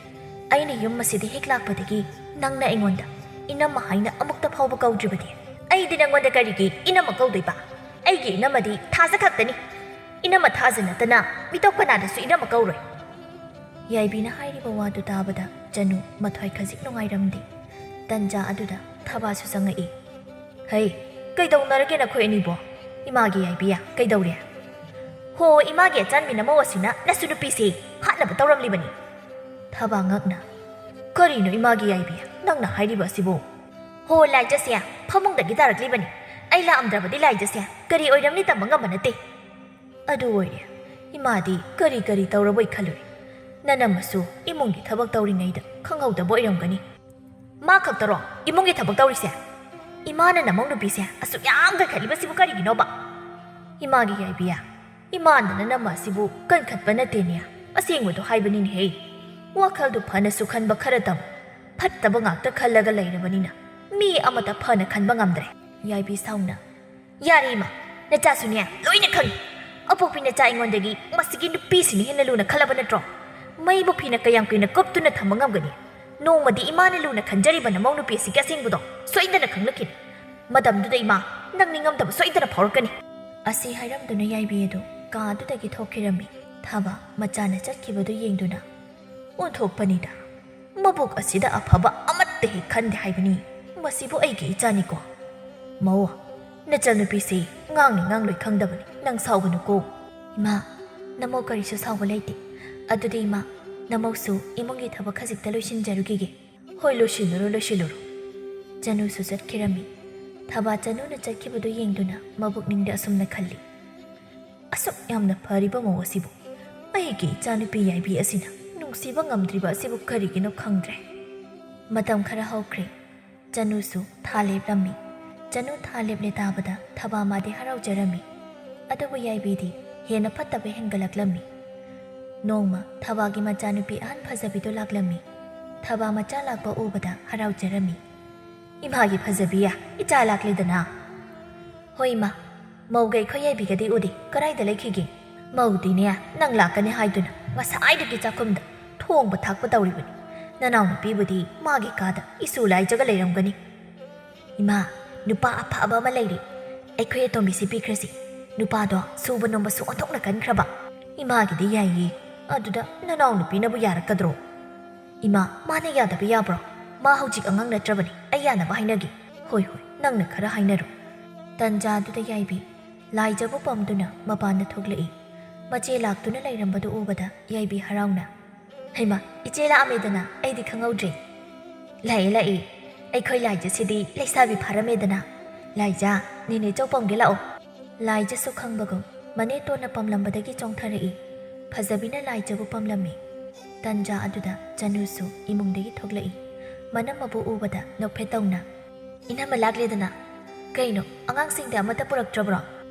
ꯑꯩꯅ ꯌꯨꯝ ꯑꯁꯤꯗ ꯍꯦꯛ ꯂꯥꯛꯄꯗꯒꯤ ꯅꯪꯅ ꯑꯩꯉꯣꯟꯗ ꯏꯅꯝꯃ ꯍꯥꯏꯅ ꯑꯃꯨꯛꯇ ꯐꯥꯎꯕ ꯀꯧꯗ꯭ꯔꯤꯕꯗꯤ꯫ ꯑꯩꯗꯤ ꯅꯪꯉꯣꯟꯗ ꯀꯔꯤꯒꯤ ꯏꯅꯝꯃ ꯀꯧꯗꯣꯏꯕ? ꯑꯩꯒꯤ ꯏꯅꯝꯃꯗꯤ ꯊꯥꯖ ꯈꯛꯇꯅꯤ꯫ ꯏꯅꯝꯃ ꯊꯥꯖ ꯅꯠꯇꯅ ꯃꯤꯇꯣꯞ ꯀꯅꯥꯗꯁꯨ ꯏꯅꯝꯃ ꯀꯧꯔꯣꯏ꯫" ꯌꯥꯏꯕꯤꯅ ꯍꯥꯏꯔꯤꯕ ꯋꯥꯗꯨ ꯇꯥꯕꯗ ꯆꯅꯨ ꯃꯊ꯭ꯋꯥꯏ ꯈꯖꯤꯛ ꯅꯨꯡꯉꯥꯏꯔꯝꯗꯦ꯫ ꯇꯟꯖꯥ ꯑꯗꯨꯗ ꯊꯕꯥꯁꯨ ꯆꯪꯉꯛꯏ꯫ "ꯍꯩ, ꯀꯩꯗꯧꯅꯔꯒꯦ ꯅꯈꯣꯏ ꯑꯅꯤꯕꯣ? ꯏꯃꯥꯒꯤ ꯌꯥꯏꯕꯤ, ꯀꯩꯗꯧꯔꯦ?" "ꯍꯣ, ꯏꯃꯥꯒꯤ ꯑꯆꯥꯟꯕꯤ ꯅꯃꯧ ꯑꯁꯤꯅ ꯅꯁꯨ ꯅꯨꯄꯤꯁꯤ ꯍꯥꯠꯅꯕ ꯇꯧꯔꯝꯂꯤꯕꯅꯤ꯫" ꯊꯕꯥ ꯉꯛꯅ, "ꯀꯔꯤꯅꯣ ꯏꯃꯥꯒꯤ ꯌꯥꯏꯕꯤ ꯅꯪꯅ ꯍꯥꯏꯔꯤꯕ ꯑꯁꯤꯕꯨ?" "ꯍꯣ, ꯂꯥꯏꯖꯁꯦ ꯐꯃꯨꯡꯗꯒꯤ ꯇꯥꯔꯛꯂꯤꯕꯅꯤ꯫ ꯑꯩ ꯂꯥꯛꯑꯝꯗ꯭ꯔꯕꯗꯤ ꯂꯥꯏꯖꯁꯦ ꯀꯔꯤ ꯑꯣꯏꯔꯝꯅꯤ ꯇꯝꯕ ꯉꯝꯕ ꯅꯠꯇꯦ꯫" "ꯑꯗꯨ ꯑꯣꯏꯔꯦ, ꯏꯃꯥꯗꯤ ꯀꯔꯤ ꯀꯔꯤ ꯇꯧꯔꯕꯣꯏ ꯈꯜꯂꯨꯔꯦ꯫ ꯅꯅꯝꯃꯁꯨ ꯏꯃꯨꯡꯒꯤ ꯊꯕꯛ ꯇꯧꯔꯤꯉꯩꯗ ꯈꯪꯍꯧꯗꯕ ꯑꯣꯏꯔꯝꯒꯅꯤ꯫" "ꯃꯥ ꯈꯛꯇꯔꯣ ꯏꯃꯨꯡꯒꯤ ꯊꯕꯛ ꯇꯧꯔꯤꯁꯦ? ꯏꯃꯥꯅ ꯅꯃꯧ ꯅꯨꯄꯤꯁꯦ ꯑꯁꯨꯛ ꯌꯥꯝ ꯀꯟꯈꯠꯂꯤꯕꯁꯤꯕꯨ ꯀꯔꯤꯒꯤꯅꯣꯕ?" "ꯏꯃꯥꯒꯤ ꯌꯥꯏꯕꯤ, ꯏꯃꯥꯅ ꯅꯅꯝꯃ ꯑꯁꯤꯕꯨ ꯀꯟꯈꯠꯄ ꯅꯠꯇꯦꯅꯦ, ꯑꯁꯦꯡꯕꯗꯣ ꯍꯥꯏꯕꯅꯤꯅꯦꯍꯦ꯫ ꯋꯥꯈꯜꯗꯨ ꯐꯅꯁꯨ ꯈꯟꯕ ꯈꯔ ꯇꯝ꯫ ꯐꯠꯇꯕ ꯉꯥꯛꯇ ꯈꯜꯂꯒ ꯂꯩꯔꯕꯅꯤꯅ ꯃꯤ ꯑꯃꯠꯇ ꯐꯅ ꯈꯟꯕ ꯉꯝꯗ꯭ꯔꯦ꯫" ꯌꯥꯏꯕꯤ ꯁꯥꯎꯅ, "ꯌꯥꯔꯦ ꯏꯃꯥ, ꯅꯆꯥꯁꯨꯅꯦ ꯂꯣꯏꯅ ꯈꯪꯉꯤ꯫ ꯑꯄꯣꯛꯄꯤ ꯅꯆꯥ ꯑꯩꯉꯣꯟꯗꯒꯤ ꯃꯁꯤꯒꯤ ꯅꯨꯄꯤꯁꯤꯅ ꯍꯦꯟꯅ ꯂꯨꯅ ꯈꯜꯂꯕ ꯅꯠꯇ꯭ꯔꯣ? ꯃꯩꯕꯨ ꯐꯤꯅ ꯀꯌꯥꯝ ꯀꯨꯏꯅ ꯀꯨꯞꯇꯨꯅ ꯊꯝꯕ ꯉꯝꯒꯅꯤ? ꯅꯣꯡꯃꯗꯤ ꯏꯃꯥꯅ ꯂꯨꯅ ꯈꯟꯖꯔꯤꯕ ꯅꯃꯧ ꯅꯨꯄꯤ ꯑꯁꯤꯒꯤ ꯑꯁꯦꯡꯕꯗꯣ ꯁꯣꯏꯗꯅ ꯈꯪꯂꯛꯈꯤꯅꯤ꯫ ꯃꯇꯝꯗꯨꯗ ꯏꯃꯥ, ꯅꯪ ꯅꯤꯡꯉꯝꯗꯕ ꯁꯣꯏꯗꯅ ꯐꯥꯎꯔꯛꯀꯅꯤ꯫" ꯑꯁꯤ ꯍꯥꯏꯔꯝꯗꯨꯅ ꯌꯥꯏꯕꯤ ꯑꯗꯨ ꯀꯥ ꯑꯗꯨꯗꯒꯤ ꯊꯣꯛꯈꯤꯔꯝꯃꯤ꯫ ꯊꯥꯕ ꯃꯆꯥꯅ ꯆꯠꯈꯤꯕꯗꯨ ꯌꯦꯡꯗꯨꯅ, "ꯑꯣꯟꯊꯣꯛꯄꯅꯤꯗ, ꯃꯕꯨꯛ ꯑꯁꯤꯗ ꯑꯐꯕ ꯑꯃꯠꯇ ꯍꯦꯛ ꯈꯟꯗꯦ ꯍꯥꯏꯕꯅꯤ꯫ ꯃꯁꯤꯕꯨ ꯑꯩꯒꯤ ꯏꯆꯥꯅꯤꯀꯣ꯫ ꯃꯧ, ꯅꯆꯟꯅꯨꯄꯤꯁꯤ ꯉꯥꯡꯅꯤ ꯉꯥꯡꯂꯣꯏ ꯈꯪꯗꯕꯅꯤ, ꯅꯪ ꯁꯥꯎꯒꯅꯨꯀꯣ꯫" "ꯏꯃꯥ, ꯅꯃꯧ ꯀꯔꯤꯁꯨ ꯁꯥꯎꯕ ꯂꯩꯇꯦ꯫ ꯑꯗꯨꯗꯤ ꯏꯃꯥ, ꯅꯃꯧꯁꯨ ꯏꯃꯨꯡꯒꯤ ꯊꯕꯛ ꯈꯖꯤꯛꯇ ꯂꯣꯏꯁꯤꯟꯖꯔꯨꯈꯤꯒꯦ꯫" "ꯍꯣꯏ, ꯂꯣꯏꯁꯤꯜꯂꯨꯔꯣ, ꯂꯣꯏꯁꯤꯜꯂꯨꯔꯣ꯫" ꯆꯅꯨꯁꯨ ꯆꯠꯈꯤꯔꯝꯃꯤ꯫ ꯊꯕꯥ ꯆꯅꯨꯅ ꯆꯠꯈꯤꯕꯗꯨ ꯌꯦꯡꯗꯨꯅ ꯃꯕꯨꯛꯅꯤꯡꯗ ꯑꯁꯨꯝꯅ ꯈꯜꯂꯤ, "ꯑꯁꯨꯛ ꯌꯥꯝꯅ ꯐꯔꯤꯕ ꯃꯧ ꯑꯁꯤꯕꯨ ꯑꯩꯒꯤ ꯏꯆꯥꯅꯨꯄꯤ ꯌꯥꯏꯕꯤ ꯑꯁꯤꯅ ꯅꯨꯡꯁꯤꯕ ꯉꯝꯗ꯭ꯔꯤꯕ ꯑꯁꯤꯕꯨ ꯀꯔꯤꯒꯤꯅꯣ ꯈꯪꯗ꯭ꯔꯦ꯫" ꯃꯇꯝ ꯈꯔ ꯍꯧꯈ꯭ꯔꯦ꯫ ꯆꯅꯨꯁꯨ ꯊꯥ ꯂꯦꯞꯂꯝꯃꯤ꯫ ꯆꯅꯨ ꯊꯥ ꯂꯦꯞꯂꯦ ꯇꯥꯕꯗ ꯊꯕꯥꯃꯥꯗꯤ ꯍꯔꯥꯎꯖꯔꯝꯃꯤ꯫ ꯑꯗꯨꯕꯨ ꯌꯥꯏꯕꯤꯗꯤ ꯍꯦꯟꯅ ꯐꯠꯇꯕ ꯍꯦꯟꯒꯠꯂꯛꯂꯝꯃꯤ꯫ ꯅꯣꯡꯃ ꯊꯕꯥꯒꯤ ꯃꯆꯥꯅꯨꯄꯤ ꯑꯍꯟ ꯐꯖꯕꯤꯗꯨ ꯂꯥꯛꯂꯝꯃꯤ꯫ ꯊꯕꯥ ꯃꯆꯥ ꯂꯥꯛꯄ ꯎꯕꯗ ꯍꯔꯥꯎꯖꯔꯝꯃꯤ꯫ "ꯏꯃꯥꯒꯤ ꯐꯖꯕꯤ, ꯏꯆꯥ ꯂꯥꯛꯂꯦꯗꯅ?" "ꯍꯣꯏ ꯏꯃꯥ, ꯃꯧꯒ ꯑꯩꯈꯣꯏ ꯌꯥꯏꯕꯤꯒꯗꯤ ꯎꯗꯦ, ꯀꯔꯥꯏꯗ ꯂꯩꯈꯤꯒꯦ?" "ꯃꯧꯗꯤꯅꯦ, ꯅꯪ ꯂꯥꯛꯀꯅꯤ ꯍꯥꯏꯗꯨꯅ ꯉꯁꯥꯏꯗꯒꯤ ꯆꯥꯛꯈꯨꯝꯗ ꯊꯣꯡꯕ ꯊꯥꯛꯄ ꯇꯧꯔꯤꯕꯅꯤ꯫ ꯅꯅꯥꯎꯅꯨꯄꯤꯕꯨꯗꯤ ꯃꯥꯒꯤ ꯀꯥꯗ ꯏꯁꯨ ꯂꯥꯏꯖꯒ ꯂꯩꯔꯝꯒꯅꯤ꯫" "ꯏꯃꯥ, ꯅꯨꯄꯥ ꯑꯐꯕ ꯑꯃ ꯂꯩꯔꯦ, ꯑꯩꯈꯣꯏ ꯑꯇꯣꯝꯕꯤꯁꯤ ꯄꯤꯈ꯭ꯔꯁꯤ꯫ ꯅꯨꯄꯥꯗꯣ ꯁꯨꯕ ꯅꯣꯝꯕꯁꯨ ꯑꯣꯟꯊꯣꯛꯅ ꯀꯟꯈ꯭ꯔꯕ꯫ ꯏꯃꯥꯒꯤꯗꯤ ꯌꯥꯏꯌꯦ, ꯑꯗꯨꯗ ꯅꯅꯥꯎꯅꯨꯄꯤꯅꯕꯨ ꯌꯥꯔꯛꯀꯗ꯭ꯔꯣ?" "ꯏꯃꯥ, ꯃꯥꯅ ꯌꯥꯗꯕ ꯌꯥꯕ꯭ꯔꯣ? ꯃꯥ ꯍꯧꯖꯤꯛ ꯑꯉꯥꯡ ꯅꯠꯇ꯭ꯔꯕꯅꯤ, ꯑꯩ ꯌꯥꯅꯕ ꯍꯥꯏꯅꯒꯦ꯫" "ꯍꯣꯏ ꯍꯣꯏ, ꯅꯪꯅ ꯈꯔ ꯍꯥꯏꯅꯔꯣ꯫" ꯇꯟꯖꯥꯗꯨꯗ ꯌꯥꯏꯕꯤ ꯂꯥꯏꯖꯕꯨ ꯄꯝꯗꯨꯅ ꯃꯄꯥꯟꯗ ꯊꯣꯛꯂꯛꯏ꯫ ꯃꯆꯦ ꯂꯥꯛꯇꯨꯅ ꯂꯩꯔꯝꯕꯗꯨ ꯎꯕꯗ ꯌꯥꯏꯕꯤ ꯍꯔꯥꯎꯅ, "ꯍꯩꯃꯥ, ꯏꯆꯦ ꯂꯥꯛꯑꯝꯃꯦꯗꯅ, ꯑꯩꯗꯤ ꯈꯪꯍꯧꯗ꯭ꯔꯦ꯫" "ꯂꯥꯛꯑꯦ ꯂꯥꯛꯑꯦ, ꯑꯩꯈꯣꯏ ꯂꯥꯏꯖꯁꯤꯗꯤ ꯂꯩꯁꯥꯕꯤ ꯐꯥꯔꯝꯃꯦꯗꯅ꯫ ꯂꯥꯏꯖ, ꯅꯦꯅꯦ ꯆꯧ ꯄꯝꯒꯦ ꯂꯥꯛꯑꯣ꯫" ꯂꯥꯏꯖꯁꯨ ꯈꯪꯕꯒꯨꯝ ꯃꯅꯦꯇꯣꯟꯅ ꯄꯝꯂꯝꯕꯗꯒꯤ ꯆꯣꯡꯊꯔꯛꯏ꯫ ꯐꯖꯕꯤꯅ ꯂꯥꯏꯖꯕꯨ ꯄꯝꯂꯝꯃꯤ꯫ ꯇꯟꯖꯥ ꯑꯗꯨꯗ ꯆꯅꯨꯁꯨ ꯏꯃꯨꯡꯗꯒꯤ ꯊꯣꯛꯂꯛꯏ꯫ ꯃꯅꯝꯃꯕꯨ ꯎꯕꯗ ꯅꯣꯛꯐꯦꯠ ꯇꯧꯅ, "ꯏꯅꯝꯃ ꯂꯥꯛꯂꯦꯗꯅ꯫ ꯀꯩꯅꯣ, ꯑꯉꯥꯡꯁꯤꯡꯗꯤ ꯑꯃꯠꯇ ꯄꯨꯔꯛꯇ꯭ꯔꯕ꯭ꯔꯣ?"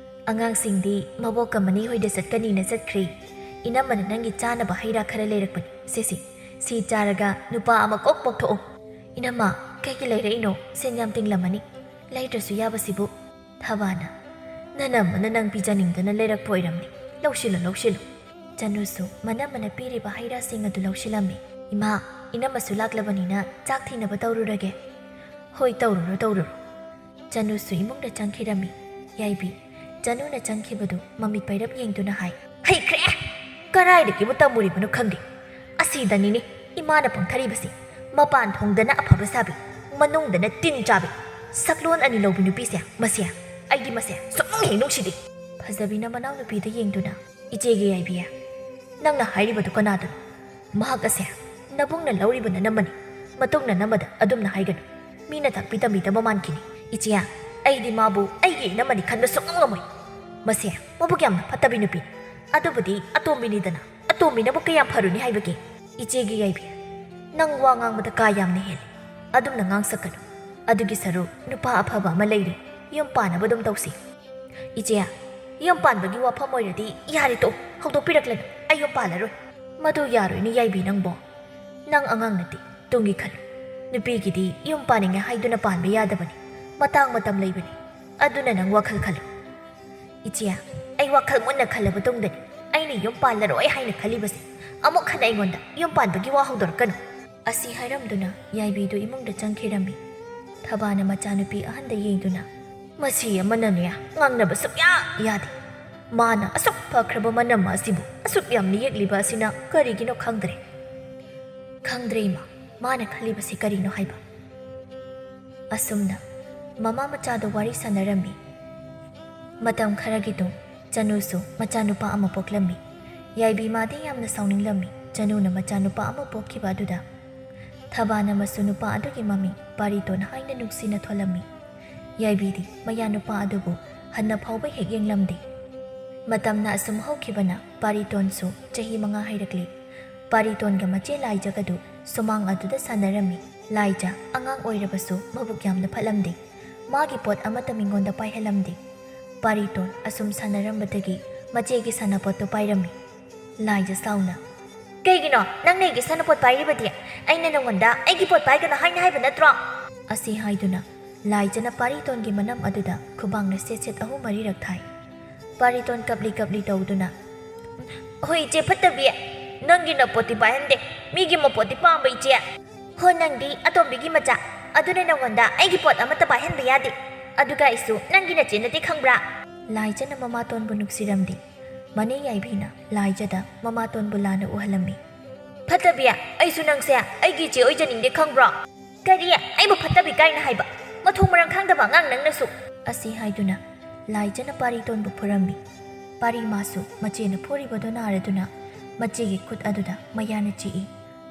"ꯑꯉꯥꯡꯁꯤꯡꯗꯤ ꯃꯕꯣꯛꯀ ꯃꯅꯤ ꯍꯣꯏꯗ ꯆꯠꯀꯅꯤꯅ ꯆꯠꯈ꯭ꯔꯦ꯫ ꯏꯅꯝꯃꯅ ꯅꯪꯒꯤ ꯆꯥꯅꯕ ꯍꯩ ꯔꯥ ꯈꯔ ꯂꯩꯔꯛꯄꯅꯤ꯫ ꯁꯦ ꯁꯦ, ꯁꯤ ꯆꯥꯔꯒ ꯅꯨꯄꯥ ꯑꯃ ꯀꯣꯛ ꯄꯣꯛꯊꯣꯛꯑꯣ꯫" "ꯏꯅꯝꯃ, ꯀꯩꯒꯤ ꯂꯩꯔꯛꯏꯅꯣ? ꯁꯦꯟ ꯌꯥꯝ ꯇꯤꯡꯂꯝꯃꯅꯤ꯫ ꯂꯩꯗ꯭ꯔꯁꯨ ꯌꯥꯕꯁꯤꯕꯨ꯫" ꯊꯕꯥꯅ, "ꯅꯅꯝꯃꯅ ꯅꯪ ꯄꯤꯖꯅꯤꯡꯗꯅ ꯂꯩꯔꯛꯄ ꯑꯣꯏꯔꯝꯅꯤ꯫ ꯂꯧꯁꯤꯜꯂꯨ, ꯂꯧꯁꯤꯜꯂꯨ꯫" ꯆꯅꯨꯁꯨ ꯃꯅꯝꯃꯅ ꯄꯤꯔꯤꯕ ꯍꯩ ꯔꯥꯁꯤꯡ ꯑꯗꯨ ꯂꯧꯁꯤꯜꯂꯝꯃꯤ꯫ "ꯏꯃꯥ, ꯏꯅꯝꯃꯁꯨ ꯂꯥꯛꯂꯕꯅꯤꯅ ꯆꯥꯛ ꯊꯤꯅꯕ ꯇꯧꯔꯨꯔꯒꯦ꯫" "ꯍꯣꯏ, ꯇꯧꯔꯨꯔꯣ, ꯇꯧꯔꯨꯔꯣ꯫" ꯆꯅꯨꯁꯨ ꯏꯃꯨꯡꯗ ꯆꯪꯈꯤꯔꯝꯃꯤ꯫ ꯌꯥꯏꯕꯤ, ꯆꯅꯨꯅ ꯆꯪꯈꯤꯕꯗꯨ ꯃꯃꯤꯠ ꯄꯩꯔꯞ ꯌꯦꯡꯗꯨꯅ ꯍꯥꯏ, "ꯍꯩꯈ꯭ꯔꯦ! ꯀꯗꯥꯏꯗꯒꯤꯕꯨ ꯇꯝꯃꯨꯔꯤꯕꯅꯣ ꯈꯪꯗꯦ꯫ ꯑꯁꯤꯗꯅꯤꯅꯦ ꯏꯃꯥꯅ ꯄꯪꯊꯔꯤꯕꯁꯤ꯫ ꯃꯄꯥꯟ ꯊꯣꯡꯗꯅ ꯑꯐꯕ ꯁꯥꯕꯤ, ꯃꯅꯨꯡꯗꯅ ꯇꯤꯟ ꯆꯥꯕꯤ, ꯁꯛꯂꯣꯟ ꯑꯅꯤ ꯂꯧꯕꯤ ꯅꯨꯄꯤꯁꯦ, ꯃꯁꯦ꯫ ꯑꯩꯗꯤ ꯃꯁꯦ ꯁꯨꯛꯅꯨꯡ ꯍꯦꯛ ꯅꯨꯡꯁꯤꯗꯦ꯫" ꯐꯖꯕꯤꯅ ꯃꯅꯥꯎꯅꯨꯄꯤꯗ ꯌꯦꯡꯗꯨꯅ, "ꯏꯆꯦꯒꯤ ꯌꯥꯏꯕꯤ, ꯅꯪꯅ ꯍꯥꯏꯔꯤꯕꯗꯨ ꯀꯅꯥꯗꯅꯣ? ꯃꯍꯥꯛ ꯑꯁꯦ ꯅꯕꯨꯡꯅ ꯂꯧꯔꯤꯕ ꯅꯅꯝꯃꯅꯤ꯫ ꯃꯇꯨꯡ ꯅꯅꯝꯃꯗ ꯑꯗꯨꯝꯅ ꯍꯥꯏꯒꯅꯨ꯫ ꯃꯤꯅ ꯇꯥꯛꯄꯤ ꯇꯝꯕꯤꯗꯕ ꯃꯥꯟꯈꯤꯅꯤ꯫ ꯏꯆꯦ, ꯑꯩꯗꯤ ꯃꯥꯕꯨ ꯑꯩꯒꯤ ꯏꯅꯝꯃꯅꯤ ꯈꯟꯕ ꯁꯨꯛꯉꯝ ꯉꯝꯃꯣꯏ꯫ ꯃꯁꯦ ꯃꯕꯨꯛ ꯌꯥꯝꯅ ꯐꯠꯇꯕꯤ ꯅꯨꯄꯤꯅꯤ꯫ ꯑꯗꯨꯕꯨꯗꯤ ꯑꯇꯣꯝꯕꯤꯅꯤꯗꯅ꯫ ꯑꯇꯣꯝꯕꯤꯅꯕꯨ ꯀꯌꯥꯝ ꯐꯔꯨꯅꯤ ꯍꯥꯏꯕꯒꯦ? ꯏꯆꯦꯒꯤ ꯌꯥꯏꯕꯤ, ꯅꯪ ꯋꯥ ꯉꯥꯡꯕꯗ ꯀꯥ ꯌꯥꯝꯅ ꯍꯦꯜꯂꯤ꯫ ꯑꯗꯨꯝꯅ ꯉꯥꯡꯁꯛꯀꯅꯨ꯫ ꯑꯗꯨꯒꯤ ꯁꯔꯨꯛ ꯅꯨꯄꯥ ꯑꯐꯕ ꯑꯃ ꯂꯩꯔꯤ, ꯌꯨꯝ ꯄꯥꯟꯅꯕ ꯑꯗꯨꯝ ꯇꯧꯁꯤ꯫ ꯏꯆꯦ, ꯌꯨꯝ ꯄꯥꯟꯕꯒꯤ ꯋꯥꯐꯝ ꯑꯣꯏꯔꯗꯤ ꯌꯥꯔꯦ ꯇꯣꯛꯑꯣ, ꯍꯧꯗꯣꯛꯄꯤꯔꯛꯂꯅꯨ, ꯑꯩ ꯌꯨꯝ ꯄꯥꯜꯂꯔꯣꯏ꯫ ꯃꯗꯨ ꯌꯥꯔꯣꯏꯅꯦ ꯌꯥꯏꯕꯤ ꯅꯪꯕꯣ꯫ ꯅꯪ ꯑꯉꯥꯡ ꯅꯠꯇꯦ, ꯇꯨꯡꯒꯤ ꯈꯜꯂꯨ꯫ ꯅꯨꯄꯤꯒꯤꯗꯤ ꯌꯨꯝ ꯄꯥꯅꯤꯡꯉꯦ ꯍꯥꯏꯗꯨꯅ ꯄꯥꯟꯕ ꯌꯥꯗꯕꯅꯤ, ꯃꯇꯥꯡ ꯃꯇꯝ ꯂꯩꯕꯅꯤ꯫ ꯑꯗꯨꯅ ꯅꯪ ꯋꯥꯈꯜ ꯈꯜꯂꯨ꯫ ꯏꯆꯦ, ꯑꯩ ꯋꯥꯈꯜ ꯃꯨꯟꯅ ꯈꯜꯂꯕ ꯇꯨꯡꯗꯅꯤ ꯑꯩꯅ ꯌꯨꯝ ꯄꯥꯜꯂꯔꯣꯏ ꯍꯥꯏꯅ ꯈꯜꯂꯤꯕꯁꯦ꯫ ꯑꯃꯨꯛ ꯍꯟꯅ ꯑꯩꯉꯣꯟꯗ ꯌꯨꯝ ꯄꯥꯟꯕꯒꯤ ꯋꯥ ꯍꯧꯗꯣꯔꯛꯀꯅꯨ꯫ ꯑꯁꯤ ꯍꯥꯏꯔꯝꯗꯨꯅ ꯌꯥꯏꯕꯤꯗꯨ ꯏꯃꯨꯡꯗ ꯆꯪꯈꯤꯔꯝꯃꯤ꯫ ꯊꯕꯥꯅ ꯃꯆꯥꯅꯨꯄꯤ ꯑꯍꯟꯗ ꯌꯦꯡꯗꯨꯅ, "ꯃꯁꯤ ꯑꯃꯅꯅꯦ ꯉꯥꯡꯅꯕ ꯁꯨꯛꯌꯥ ꯌꯥꯗꯦ꯫ ꯃꯥꯅ ꯑꯁꯨꯛ ꯐꯈ꯭ꯔꯕ ꯃꯅꯝ ꯑꯁꯤꯕꯨ ꯑꯁꯨꯛ ꯌꯥꯝꯅ ꯌꯦꯛꯂꯤꯕ ꯑꯁꯤꯅ ꯀꯔꯤꯒꯤꯅꯣ ꯈꯪꯗ꯭ꯔꯦ꯫ ꯈꯪꯗ꯭ꯔꯦ ꯏꯃꯥ, ꯃꯥꯅ ꯈꯜꯂꯤꯕꯁꯤ ꯀꯔꯤꯅꯣ ꯍꯥꯏꯕ?" ꯑꯁꯨꯝꯅ ꯃꯃꯥ ꯃꯆꯥꯗꯣ ꯋꯥꯔꯤ ꯁꯥꯟꯅꯔꯝꯃꯤ꯫ ꯃꯇꯝ ꯈꯔꯒꯤ ꯇꯨꯡ ꯆꯅꯨꯁꯨ ꯃꯆꯥꯅꯨꯄꯥ ꯑꯃ ꯄꯣꯛꯂꯝꯃꯤ꯫ ꯌꯥꯏꯕꯤ ꯃꯥꯗꯤ ꯌꯥꯝꯅ ꯁꯥꯎꯅꯤꯡꯂꯝꯃꯤ꯫ ꯆꯅꯨꯅ ꯃꯆꯥꯅꯨꯄꯥ ꯑꯃ ꯄꯣꯛꯈꯤꯕ ꯑꯗꯨꯗ ꯊꯕꯥꯅ ꯃꯁꯨ ꯅꯨꯄꯥ ꯑꯗꯨꯒꯤ ꯃꯃꯤꯡ ꯄꯥꯔꯤꯇꯣꯟ ꯍꯥꯏꯅ ꯅꯨꯡꯁꯤꯅ ꯊꯣꯜꯂꯝꯃꯤ꯫ ꯌꯥꯏꯕꯤꯗꯤ ꯃꯌꯥ ꯅꯨꯄꯥ ꯑꯗꯨꯕꯨ ꯍꯟꯅ ꯐꯥꯎꯕ ꯍꯦꯛ ꯌꯦꯡꯂꯝꯗꯦ꯫ ꯃꯇꯝꯅ ꯑꯁꯨꯝ ꯍꯧꯈꯤꯕꯅ ꯄꯥꯔꯤꯇꯣꯟꯁꯨ ꯆꯍꯤ ꯃꯉꯥ ꯍꯩꯔꯛꯂꯤ꯫ ꯄꯥꯔꯤꯇꯣꯟꯒ ꯃꯆꯦ ꯂꯥꯏꯖꯒꯗꯨ ꯁꯨꯃꯥꯡ ꯑꯗꯨꯗ ꯁꯥꯟꯅꯔꯝꯃꯤ꯫ ꯂꯥꯏꯖ ꯑꯉꯥꯡ ꯑꯣꯏꯔꯕꯁꯨ ꯃꯕꯨꯛ ꯌꯥꯝꯅ ꯐꯠꯂꯝꯗꯦ꯫ ꯃꯥꯒꯤ ꯄꯣꯠ ꯑꯃꯠꯇ ꯃꯤꯉꯣꯟꯗ ꯄꯥꯏꯍꯜꯂꯝꯗꯦ꯫ ꯄꯥꯔꯤꯇꯣꯟ ꯑꯁꯨꯝ ꯁꯥꯟꯅꯔꯝꯕꯗꯒꯤ ꯃꯆꯦꯒꯤ ꯁꯥꯟꯅꯄꯣꯠꯇꯨ ꯄꯥꯏꯔꯝꯃꯤ꯫ ꯂꯥꯏꯖ ꯁꯥꯎꯅ, "ꯀꯩꯒꯤꯅꯣ ꯅꯪꯅ ꯑꯩꯒꯤ ꯁꯥꯟꯅꯄꯣꯠ ꯄꯥꯏꯔꯤꯕꯗꯤ? ꯑꯩꯅ ꯅꯉꯣꯟꯗ ꯑꯩꯒꯤ ꯄꯣꯠ ꯄꯥꯏꯒꯅꯨ ꯍꯥꯏꯅ ꯍꯥꯏꯕ ꯅꯠꯇ꯭ꯔꯣ?" ꯑꯁꯤ ꯍꯥꯏꯗꯨꯅ ꯂꯥꯏꯖꯅ ꯄꯥꯔꯤꯇꯣꯟꯒꯤ ꯃꯅꯝ ꯑꯗꯨꯗ ꯈꯨꯕꯥꯡꯅ ꯁꯦꯠ ꯁꯦꯠ ꯑꯍꯨꯝ ꯃꯔꯤꯔꯛ ꯊꯥꯏ꯫ ꯄꯥꯔꯤꯇꯣꯟ ꯀꯞꯂꯤ ꯀꯞꯂꯤ ꯇꯧꯗꯨꯅ, "ꯍꯣꯏ ꯏꯆꯦ ꯐꯠꯇꯕꯤ, ꯅꯪꯒꯤ ꯅꯄꯣꯠꯇꯤ ꯄꯥꯏꯍꯟꯗꯦ, ꯃꯤꯒꯤ ꯃꯄꯣꯠꯇꯤ ꯄꯥꯝꯕ ꯏꯆꯦ꯫ ꯍꯣ ꯅꯪꯗꯤ ꯑꯇꯣꯝꯕꯤꯒꯤ ꯃꯆꯥ, ꯑꯗꯨꯅ ꯅꯉꯣꯟꯗ ꯑꯩꯒꯤ ꯄꯣꯠ ꯑꯃꯠꯇ ꯄꯥꯏꯍꯟꯕ ꯌꯥꯗꯦ꯫ ꯑꯗꯨꯒ ꯑꯩꯁꯨ ꯅꯪꯒꯤ ꯅꯆꯦ ꯅꯠꯇꯦ ꯈꯪꯕ꯭ꯔꯥ?" ꯂꯥꯏꯖꯅ ꯃꯃꯥꯇꯣꯟꯕꯨ ꯅꯨꯡꯁꯤꯔꯝꯗꯦ꯫ ꯃꯅꯦ ꯌꯥꯏꯕꯤꯅ ꯂꯥꯏꯖꯗ ꯃꯃꯥꯇꯣꯟꯕꯨ ꯂꯥꯟꯅ ꯎꯍꯜꯂꯝꯃꯤ꯫ "ꯐꯠꯇꯕꯤ, ꯑꯩꯁꯨ ꯅꯪꯁꯦ ꯑꯩꯒꯤ ꯏꯆꯦ ꯑꯣꯏꯖꯅꯤꯡꯗꯦ ꯈꯪꯕ꯭ꯔꯣ?" "ꯀꯔꯤ? ꯑꯩꯕꯨ ꯐꯠꯇꯕꯤ ꯀꯥꯏꯅ ꯍꯥꯏꯕ? ꯃꯊꯣꯡ ꯃꯔꯝ ꯈꯪꯗꯕ ꯑꯉꯥꯡ ꯅꯪꯅꯁꯨ!" ꯑꯁꯤ ꯍꯥꯏꯗꯨꯅ ꯂꯥꯏꯖꯅ ꯄꯥꯔꯤꯇꯣꯟꯕꯨ ꯐꯨꯔꯝꯃꯤ꯫ ꯄꯥꯔꯤ ꯃꯥꯁꯨ ꯃꯆꯦꯅ ꯐꯨꯔꯤꯕꯗꯣ ꯅꯥꯔꯗꯨꯅ ꯃꯆꯦꯒꯤ ꯈꯨꯠ ꯑꯗꯨꯗ ꯃꯌꯥꯅ ꯆꯤꯛꯏ꯫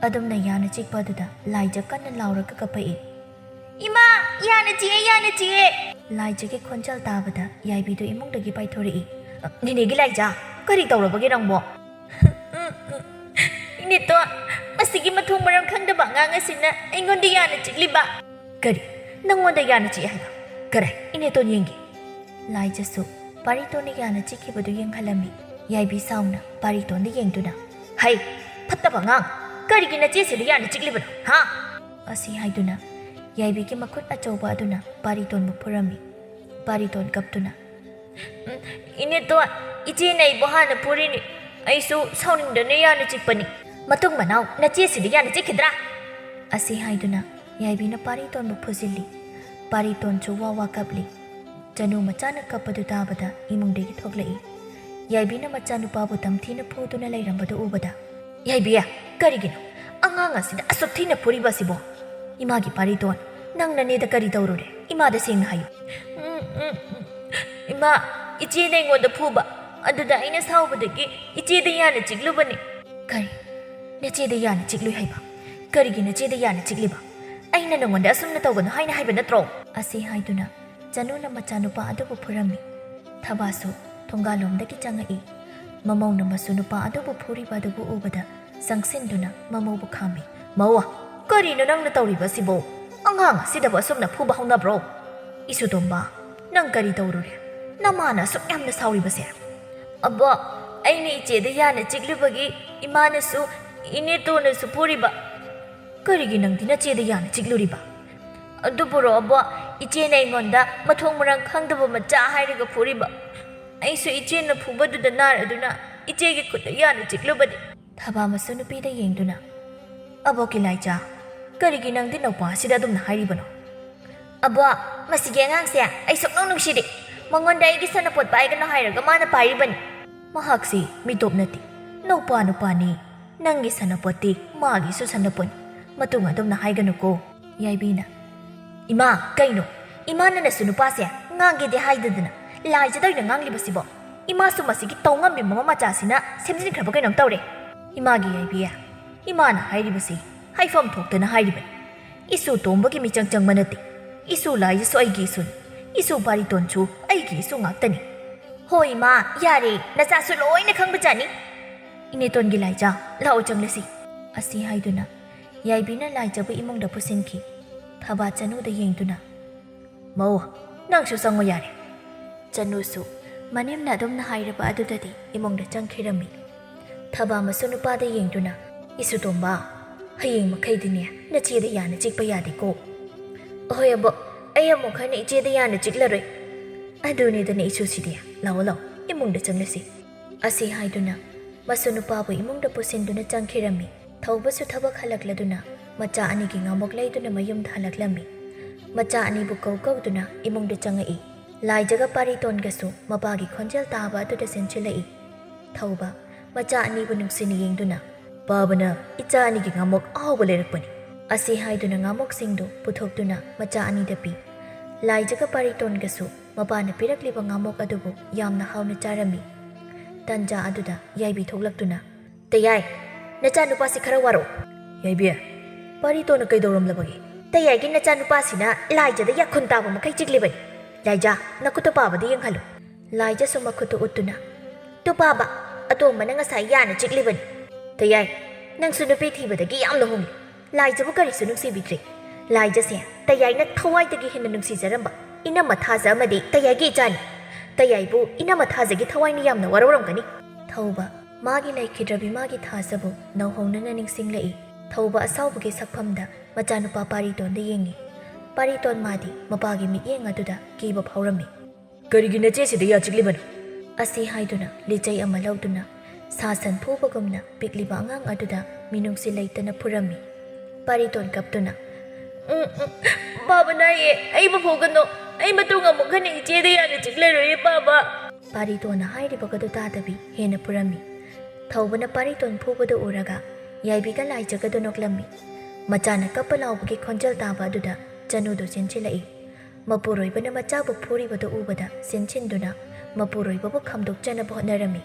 ꯑꯗꯨꯝꯅ ꯌꯥꯅ ꯆꯤꯛꯄ ꯑꯗꯨꯗ ꯂꯥꯏꯖ ꯀꯟꯅ ꯂꯥꯎꯔꯒ ꯀꯞꯄꯛꯏ꯫ "ꯏꯃꯥ, ꯌꯥꯅ ꯆꯤꯛꯑꯦ, ꯌꯥꯅ ꯆꯤꯛꯑꯦ!" ꯂꯥꯏꯖꯒꯤ ꯈꯣꯟꯖꯦꯜ ꯇꯥꯕꯗ ꯌꯥꯏꯕꯤꯗꯨ ꯏꯃꯨꯡꯗꯒꯤ ꯄꯥꯏꯊꯣꯔꯛꯏ꯫ "ꯅꯦꯅꯦꯒꯤ ꯂꯥꯏꯖ, ꯀꯔꯤ ꯇꯧꯔꯕꯒꯦ ꯅꯪꯕꯣ?" "ꯏꯅꯦꯇꯣꯟ, ꯃꯁꯤꯒꯤ ꯃꯊꯣꯡ ꯃꯔꯝ ꯈꯪꯗꯕ ꯑꯉꯥꯡ ꯑꯁꯤꯅ ꯑꯩꯉꯣꯟꯗ ꯌꯥꯅ ꯆꯤꯛꯂꯤꯕ!" "ꯀꯔꯤ? ꯅꯪꯉꯣꯟꯗ ꯌꯥꯅ ꯆꯤꯛꯑꯦ ꯍꯥꯏꯕ? ꯀꯔꯥꯏ? ꯏꯅꯦꯇꯣꯟ ꯌꯦꯡꯒꯦ꯫ ꯂꯥꯏꯖꯁꯨ ꯄꯥꯔꯤꯇꯣꯟꯅ ꯌꯥꯅ ꯆꯤꯛꯈꯤꯕꯗꯨ ꯌꯦꯡꯍꯜꯂꯝꯃꯤ꯫ ꯌꯥꯏꯕꯤ ꯁꯥꯎꯅ ꯄꯥꯔꯤꯇꯣꯟꯗ ꯌꯦꯡꯗꯨꯅ, "ꯍꯩ, ꯐꯠꯇꯕ ꯑꯉꯥꯡ! ꯀꯔꯤꯒꯤ ꯅꯆꯦꯁꯤꯗ ꯌꯥꯅ ꯆꯤꯛꯂꯤꯕꯅꯣ, ꯍꯥ?" ꯑꯁꯤ ꯍꯥꯏꯗꯨꯅ ꯌꯥꯏꯕꯤꯒꯤ ꯃꯈꯨꯠ ꯑꯆꯧꯕ ꯑꯗꯨꯅ ꯄꯥꯔꯤꯇꯣꯟꯕꯨ ꯐꯨꯔꯝꯃꯤ꯫ ꯄꯥꯔꯤꯇꯣꯟ ꯀꯞꯇꯨꯅ, "ꯎꯝ, ꯏꯅꯦꯇꯣꯟ, ꯏꯆꯦꯅ ꯑꯩꯕꯨ ꯍꯥꯟꯅ ꯐꯨꯔꯤꯅꯤ꯫ ꯑꯩꯁꯨ ꯁꯥꯎꯅꯤꯡꯗꯅ ꯌꯥꯅ ꯆꯤꯛꯄꯅꯤ꯫ ꯃꯇꯨꯡ ꯃꯅꯥꯎ ꯅꯆꯦꯁꯤꯗ ꯌꯥꯅ ꯆꯤꯛꯈꯤꯗ꯭ꯔꯥ?" ꯑꯁꯤ ꯍꯥꯏꯗꯨꯅ ꯌꯥꯏꯕꯤꯅ ꯄꯥꯔꯤꯇꯣꯟꯕꯨ ꯐꯨꯖꯤꯜꯂꯤ꯫ ꯄꯥꯔꯤꯇꯣꯟꯁꯨ ꯋꯥ ꯋꯥ ꯀꯞꯂꯤ꯫ ꯆꯅꯨ ꯃꯆꯥꯅ ꯀꯞꯄꯗꯨ ꯇꯥꯕꯗ ꯏꯃꯨꯡꯗꯒꯤ ꯊꯣꯛꯂꯛꯏ꯫ ꯌꯥꯏꯕꯤꯅ ꯃꯆꯥꯅꯨꯄꯥꯕꯨ ꯇꯝꯊꯤꯅ ꯐꯨꯗꯨꯅ ꯂꯩꯔꯝꯕꯗꯨ ꯎꯕꯗ, "ꯌꯥꯏꯕꯤ, ꯀꯔꯤꯒꯤꯅꯣ ꯑꯉꯥꯡ ꯑꯁꯤꯗ ꯑꯁꯨꯛ ꯊꯤꯅ ꯐꯨꯔꯤꯕ ꯑꯁꯤꯕꯣ? ꯏꯃꯥꯒꯤ ꯄꯥꯔꯤꯇꯣꯟ, ꯅꯪꯅꯅꯦꯗ ꯀꯔꯤ ꯇꯧꯔꯨꯔꯦ? ꯏꯃꯥꯗ ꯁꯦꯡꯅ ꯍꯥꯏꯌꯨ꯫" "ꯎꯝ, ꯎꯝ, ꯎꯝ꯫ ꯏꯃꯥ, ꯏꯆꯦꯅ ꯑꯩꯉꯣꯟꯗ ꯐꯨꯕ, ꯑꯗꯨꯗ ꯑꯩꯅ ꯁꯥꯎꯕꯗꯒꯤ ꯏꯆꯦꯗ ꯌꯥꯅ ꯆꯤꯛꯂꯨꯕꯅꯤ꯫" "ꯀꯔꯤ? ꯅꯆꯦꯗ ꯌꯥꯅ ꯆꯤꯛꯂꯨꯏ ꯍꯥꯏꯕ? ꯀꯔꯤꯒꯤ ꯅꯆꯦꯗ ꯌꯥꯅ ꯆꯤꯛꯂꯤꯕ? ꯑꯩꯅ ꯅꯉꯣꯟꯗ ꯑꯁꯨꯝꯅ ꯇꯧꯒꯅꯨ ꯍꯥꯏꯅ ꯍꯥꯏꯕ ꯅꯠꯇ꯭ꯔꯣ?" ꯑꯁꯤ ꯍꯥꯏꯗꯨꯅ ꯆꯅꯨꯅ ꯃꯆꯥꯅꯨꯄꯥ ꯑꯗꯨꯕꯨ ꯐꯨꯔꯝꯃꯤ꯫ ꯊꯕꯥꯁꯨ ꯊꯣꯡꯒꯥꯜꯂꯣꯝꯗꯒꯤ ꯆꯪꯉꯛꯏ꯫ ꯃꯃꯧꯅ ꯃꯁꯨ ꯅꯨꯄꯥ ꯑꯗꯨꯕꯨ ꯐꯨꯔꯤꯕ ꯑꯗꯨꯕꯨ ꯎꯕꯗ ꯆꯪꯁꯤꯟꯗꯨꯅ ꯃꯃꯧꯕꯨ ꯈꯥꯝꯃꯤ꯫ "ꯃꯧ, ꯀꯔꯤꯅꯣ ꯅꯪꯅ ꯇꯧꯔꯤꯕ ꯑꯁꯤꯕꯣ? ꯑꯉꯥꯡ ꯑꯁꯤꯗꯕꯨ ꯑꯁꯨꯝꯅ ꯐꯨꯕ ꯍꯧꯅꯕ꯭ꯔꯣ? ꯏꯁꯨꯇꯣꯝꯕ, ꯅꯪ ꯀꯔꯤ ꯇꯧꯔꯨꯔꯦ? ꯅꯃꯥꯅ ꯑꯁꯨꯛ ꯌꯥꯝꯅ ꯁꯥꯎꯔꯤꯕꯁꯦ?" "ꯑꯕꯣ, ꯑꯩꯅ ꯏꯆꯦꯗ ꯌꯥꯅ ꯆꯤꯛꯂꯨꯕꯒꯤ ꯏꯃꯥꯅꯁꯨ ꯏꯅꯦꯇꯣꯟꯅꯁꯨ ꯐꯨꯔꯤꯕ꯫" "ꯀꯔꯤꯒꯤ ꯅꯪꯗꯤ ꯅꯆꯦꯗ ꯌꯥꯅ ꯆꯤꯛꯂꯨꯔꯤꯕ?" "ꯑꯗꯨꯕꯨꯔꯣ ꯑꯕꯣ, ꯏꯆꯦꯅ ꯑꯩꯉꯣꯟꯗ ꯃꯊꯣꯡ ꯃꯔꯝ ꯈꯪꯗꯕ ꯃꯆꯥ ꯍꯥꯏꯔꯒ ꯐꯨꯔꯤꯕ꯫ ꯑꯩꯁꯨ ꯏꯆꯦꯅ ꯐꯨꯕꯗꯨꯗ ꯅꯥꯔꯗꯨꯅ ꯏꯆꯦꯒꯤ ꯈꯨꯠꯇ ꯌꯥꯅ ꯆꯤꯛꯂꯨꯕꯅꯤ꯫" ꯊꯕꯥ ꯃꯁꯨ ꯅꯨꯄꯤꯗ ꯌꯦꯡꯗꯨꯅ, "ꯑꯕꯣ ꯀꯤꯂꯥꯏꯆꯥ, ꯀꯔꯤꯒꯤ ꯅꯪꯗꯤ ꯅꯧꯄꯥ ꯑꯁꯤꯗ ꯑꯗꯨꯝꯅ ꯍꯥꯏꯔꯤꯕꯅꯣ?" "ꯑꯕꯣ, ꯃꯁꯤꯒꯤ ꯑꯉꯥꯡꯁꯦ ꯑꯩ ꯁꯨꯛꯅꯨꯡ ꯅꯨꯡꯁꯤꯗꯦ꯫ ꯃꯉꯣꯟꯗ ꯑꯩꯒꯤ ꯁꯥꯟꯅꯄꯣꯠ ꯄꯥꯏꯒꯅꯨ ꯍꯥꯏꯔꯒ ꯃꯥꯅ ꯄꯥꯏꯔꯤꯕꯅꯤ꯫" "ꯃꯍꯥꯛꯁꯤ ꯃꯤꯇꯣꯞ ꯅꯠꯇꯦ, ꯅꯧꯄꯥ ꯅꯨꯄꯥꯅꯤ꯫ ꯅꯪꯒꯤ ꯁꯥꯟꯅꯄꯣꯠꯇꯤ ꯃꯥꯒꯤꯁꯨ ꯁꯥꯟꯅꯄꯣꯠꯅꯤ꯫ ꯃꯇꯨꯡ ꯑꯗꯨꯝꯅ ꯍꯥꯏꯒꯅꯨꯀꯣ꯫" ꯌꯥꯏꯕꯤꯅ, "ꯏꯃꯥ, ꯀꯩꯅꯣ? ꯏꯃꯥꯅ ꯅꯁꯨ ꯅꯨꯄꯥꯁꯦ ꯉꯥꯡꯒꯦꯗꯤ ꯍꯥꯏꯗꯗꯅ ꯂꯥꯏꯖꯗ ꯑꯣꯏꯅ ꯉꯥꯡꯂꯤꯕꯁꯤꯕꯣ? ꯏꯃꯥꯁꯨ ꯃꯁꯤꯒꯤ ꯇꯧ ꯉꯝꯕꯤ ꯃꯃꯥ ꯃꯆꯥꯁꯤꯅ ꯁꯦꯝꯖꯤꯟꯈ꯭ꯔꯕ ꯀꯩꯅꯣꯝ ꯇꯧꯔꯦ꯫" "ꯏꯃꯥꯒꯤ ꯌꯥꯏꯕꯤ, ꯏꯃꯥꯅ ꯍꯥꯏꯔꯤꯕꯁꯤ ꯍꯥꯏꯐꯝ ꯊꯣꯛꯇꯅ ꯍꯥꯏꯔꯤꯕꯅꯤ꯫ ꯏꯁꯨ ꯇꯣꯝꯕꯒꯤ ꯃꯤꯆꯪ ꯆꯪꯕ ꯅꯠꯇꯦ꯫ ꯏꯁꯨ ꯂꯥꯏꯖꯁꯨ ꯑꯩꯒꯤ ꯏꯁꯨꯅꯤ꯫ ꯏꯁꯨ ꯄꯥꯔꯤꯇꯣꯟꯁꯨ ꯑꯩꯒꯤ ꯏꯁꯨ ꯉꯥꯛꯇꯅꯤ꯫" "ꯍꯣ ꯏꯃꯥ, ꯌꯥꯔꯦ, ꯅꯆꯥꯁꯨ ꯂꯣꯏꯅ ꯈꯪꯕꯖꯥꯠꯅꯤ꯫" "ꯏꯅꯦꯇꯣꯟꯒꯤ ꯂꯥꯏꯖ, ꯂꯥꯛꯑꯣ ꯆꯪꯂꯁꯤ꯫" ꯑꯁꯤ ꯍꯥꯏꯗꯨꯅ ꯌꯥꯏꯕꯤꯅ ꯂꯥꯏꯖꯕꯨ ꯏꯃꯨꯡꯗ ꯄꯨꯁꯤꯟꯈꯤ꯫ ꯊꯕꯥ ꯆꯅꯨꯗ ꯌꯦꯡꯗꯨꯅ, "ꯃꯧ, ꯅꯪꯁꯨ ꯆꯪꯉꯨ ꯌꯥꯔꯦ꯫" ꯆꯅꯨꯁꯨ ꯃꯅꯦꯝꯅ ꯑꯗꯨꯝꯅ ꯍꯥꯏꯔꯕ ꯑꯗꯨꯗꯗꯤ ꯏꯃꯨꯡꯗ ꯆꯪꯈꯤꯔꯝꯃꯤ꯫ ꯊꯕꯥ ꯃꯁꯨ ꯅꯨꯄꯥꯗ ꯌꯦꯡꯗꯨꯅ, "ꯏꯁꯨꯇꯣꯝꯕ, ꯍꯌꯦꯡ ꯃꯈꯩꯗꯤꯅꯦ ꯅꯆꯦꯗ ꯌꯥꯅ ꯆꯤꯛꯄ ꯌꯥꯗꯦꯀꯣ꯫" "ꯑꯍꯣꯏ ꯑꯕꯣꯛ, ꯑꯩ ꯑꯃꯨꯛ ꯍꯟꯅ ꯏꯆꯦꯗ ꯌꯥꯅ ꯆꯤꯛꯂꯔꯣꯏ꯫" "ꯑꯗꯨꯅꯤꯗꯅ ꯏꯁꯨꯁꯤꯗꯤ, ꯂꯥꯛꯑꯣ ꯂꯥꯛꯑꯣ, ꯏꯃꯨꯡꯗ ꯆꯪꯂꯁꯤ꯫" ꯑꯁꯤ ꯍꯥꯏꯗꯨꯅ ꯃꯁꯨ ꯅꯨꯄꯥꯕꯨ ꯏꯃꯨꯡꯗ ꯄꯨꯁꯤꯟꯗꯨꯅ ꯆꯪꯈꯤꯔꯝꯃꯤ꯫ ꯊꯧꯕꯁꯨ ꯊꯕꯛ ꯍꯜꯂꯛꯂꯗꯨꯅ ꯃꯆꯥ ꯑꯅꯤꯒꯤ ꯉꯥꯃꯣꯛ ꯂꯩꯗꯨꯅ ꯃꯌꯨꯝꯗ ꯍꯜꯂꯛꯂꯝꯃꯤ꯫ ꯃꯆꯥ ꯑꯅꯤꯕꯨ ꯀꯧ ꯀꯧꯗꯨꯅ ꯏꯃꯨꯡꯗ ꯆꯪꯉꯛꯏ꯫ ꯂꯥꯏꯖꯒ ꯄꯥꯔꯤꯇꯣꯟꯒꯁꯨ ꯃꯄꯥꯒꯤ ꯈꯣꯟꯖꯦꯜ ꯇꯥꯕ ꯑꯗꯨꯗ ꯆꯦꯟꯁꯤꯜꯂꯛꯏ꯫ ꯊꯧꯕ ꯃꯆꯥ ꯑꯅꯤꯕꯨ ꯅꯨꯡꯁꯤꯅ ꯌꯦꯡꯗꯨꯅ, "ꯄꯥꯕꯅ ꯏꯆꯥ ꯑꯅꯤꯒꯤ ꯉꯥꯃꯣꯛ ꯑꯍꯥꯎꯕ ꯂꯩꯔꯛꯄꯅꯤ꯫" ꯑꯁꯤ ꯍꯥꯏꯗꯨꯅ ꯉꯥꯃꯣꯛꯁꯤꯡꯗꯨ ꯄꯨꯊꯣꯛꯇꯨꯅ ꯃꯆꯥ ꯑꯅꯤꯗ ꯄꯤ꯫ ꯂꯥꯏꯖꯒ ꯄꯥꯔꯤꯇꯣꯟꯒꯁꯨ ꯃꯄꯥꯅ ꯄꯤꯔꯛꯂꯤꯕ ꯉꯥꯃꯣꯛ ꯑꯗꯨꯕꯨ ꯌꯥꯝꯅ ꯍꯥꯎꯅ ꯆꯥꯔꯝꯃꯤ꯫ ꯇꯟꯖꯥ ꯑꯗꯨꯗ ꯌꯥꯏꯕꯤ ꯊꯣꯛꯂꯛꯇꯨꯅ, "ꯇꯌꯥꯏ, ꯅꯆꯥꯅꯨꯄꯥꯁꯤ ꯈꯔ ꯋꯥꯔꯛꯑꯣ꯫" "ꯌꯥꯏꯕꯤ, ꯄꯥꯔꯤꯇꯣꯟꯅ ꯀꯩꯗꯧꯔꯝꯂꯕꯒꯦ?" "ꯇꯌꯥꯏꯒꯤ ꯅꯆꯥꯅꯨꯄꯥꯁꯤꯅ ꯂꯥꯏꯖꯗ ꯌꯥꯈꯨꯟ ꯇꯥꯕ ꯃꯈꯩ ꯆꯤꯛꯂꯤꯕꯅꯤ꯫ ꯂꯥꯏꯖ, ꯅꯈꯨꯠꯇ ꯄꯥꯕꯗ ꯌꯦꯡꯍꯜꯂꯨ꯫" ꯂꯥꯏꯖꯁꯨ ꯃꯈꯨꯠꯇ ꯎꯠꯇꯨꯅ, "ꯇꯨ ꯄꯥꯕ, ꯑꯇꯣꯝꯕꯅ ꯉꯁꯥꯏ ꯌꯥꯅ ꯆꯤꯛꯂꯤꯕꯅꯤ꯫" "ꯇꯌꯥꯏ, ꯅꯪꯁꯨ ꯅꯨꯄꯤ ꯊꯤꯕꯗꯒꯤ ꯌꯥꯝꯅ ꯍꯣꯡꯂꯤ꯫ ꯂꯥꯏꯖꯕꯨ ꯀꯔꯤꯁꯨ ꯅꯨꯡꯁꯤꯕꯤꯗ꯭ꯔꯦ꯫ ꯂꯥꯏꯖꯁꯦ ꯇꯌꯥꯏꯅ ꯊꯋꯥꯏꯗꯒꯤ ꯍꯦꯟꯅ ꯅꯨꯡꯁꯤꯖꯔꯝꯕ ꯏꯅꯝꯃ ꯊꯥꯖ ꯑꯃꯗꯤ ꯇꯌꯥꯏꯒꯤ ꯏꯆꯥꯅꯤ꯫ ꯇꯌꯥꯏꯕꯨ ꯏꯅꯝꯃ ꯊꯥꯖꯒꯤ ꯊꯋꯥꯏꯅ ꯌꯥꯝꯅ ꯋꯥꯔꯧꯔꯝꯒꯅꯤ꯫" ꯊꯧꯕ ꯃꯥꯒꯤ ꯂꯩꯈꯤꯗ꯭ꯔꯕꯤ ꯃꯥꯒꯤ ꯊꯥꯖꯕꯨ ꯅꯧꯍꯧꯅꯅ ꯅꯤꯡꯁꯤꯡꯂꯛꯏ꯫ ꯊꯧꯕ ꯑꯁꯥꯎꯕꯒꯤ ꯁꯛꯐꯝꯗ ꯃꯆꯥꯅꯨꯄꯥ ꯄꯥꯔꯤꯇꯣꯟꯗ ꯌꯦꯡꯉꯤ꯫ ꯄꯥꯔꯤꯇꯣꯟ ꯃꯥꯗꯤ ꯃꯄꯥꯒꯤ ꯃꯤꯠꯌꯦꯡ ꯑꯗꯨꯗ ꯀꯤꯕ ꯐꯥꯎꯔꯝꯃꯤ꯫ "ꯀꯔꯤꯒꯤ ꯅꯆꯦꯁꯤꯗ ꯌꯥ ꯆꯤꯛꯂꯤꯕꯅꯣ?" ꯑꯁꯤ ꯍꯥꯏꯗꯨꯅ ꯂꯤꯆꯩ ꯑꯃ ꯂꯧꯗꯨꯅ ꯁꯥ ꯁꯟ ꯐꯨꯕꯒꯨꯝꯅ ꯄꯤꯛꯂꯤꯕ ꯑꯉꯥꯡ ꯑꯗꯨꯗ ꯃꯤꯅꯨꯡꯁꯤ ꯂꯩꯇꯅ ꯐꯨꯔꯝꯃꯤ꯫ ꯄꯥꯔꯤꯇꯣꯟ ꯀꯞꯇꯨꯅ, "ꯎꯝ, ꯎꯝ, ꯄꯥꯕ ꯅꯥꯏꯌꯦ, ꯑꯩꯕꯨ ꯐꯨꯒꯅꯨ꯫ ꯑꯩ ꯃꯇꯨꯡ ꯑꯃꯨꯛ ꯍꯟꯅ ꯏꯆꯦꯗ ꯌꯥꯅ ꯆꯤꯛꯂꯔꯣꯏꯌꯦ, ꯄꯥꯕ꯫" ꯄꯥꯔꯤꯇꯣꯟꯅ ꯍꯥꯏꯔꯤꯕꯒꯗꯨ ꯇꯥꯗꯕꯤ ꯍꯦꯟꯅ ꯐꯨꯔꯝꯃꯤ꯫ ꯊꯧꯕꯅ ꯄꯥꯔꯤꯇꯣꯟ ꯐꯨꯕꯗꯨ ꯎꯔꯒ ꯌꯥꯏꯕꯤꯒ ꯂꯥꯏꯖꯒꯗꯨ ꯅꯣꯛꯂꯝꯃꯤ꯫ ꯃꯆꯥꯅ ꯀꯞꯄ ꯂꯥꯎꯕꯒꯤ ꯈꯣꯟꯖꯦꯜ ꯇꯥꯕ ꯑꯗꯨꯗ ꯆꯅꯨꯗꯨ ꯆꯦꯟꯁꯤꯜꯂꯛꯏ꯫ ꯃꯄꯨꯔꯣꯏꯕꯅ ꯃꯆꯥꯕꯨ ꯐꯨꯔꯤꯕꯗꯨ ꯎꯕꯗ ꯆꯦꯟꯁꯤꯟꯗꯨꯅ ꯃꯄꯨꯔꯣꯏꯕꯕꯨ ꯈꯥꯝꯗꯣꯛꯆꯅꯕ ꯍꯣꯠꯅꯔꯝꯃꯤ꯫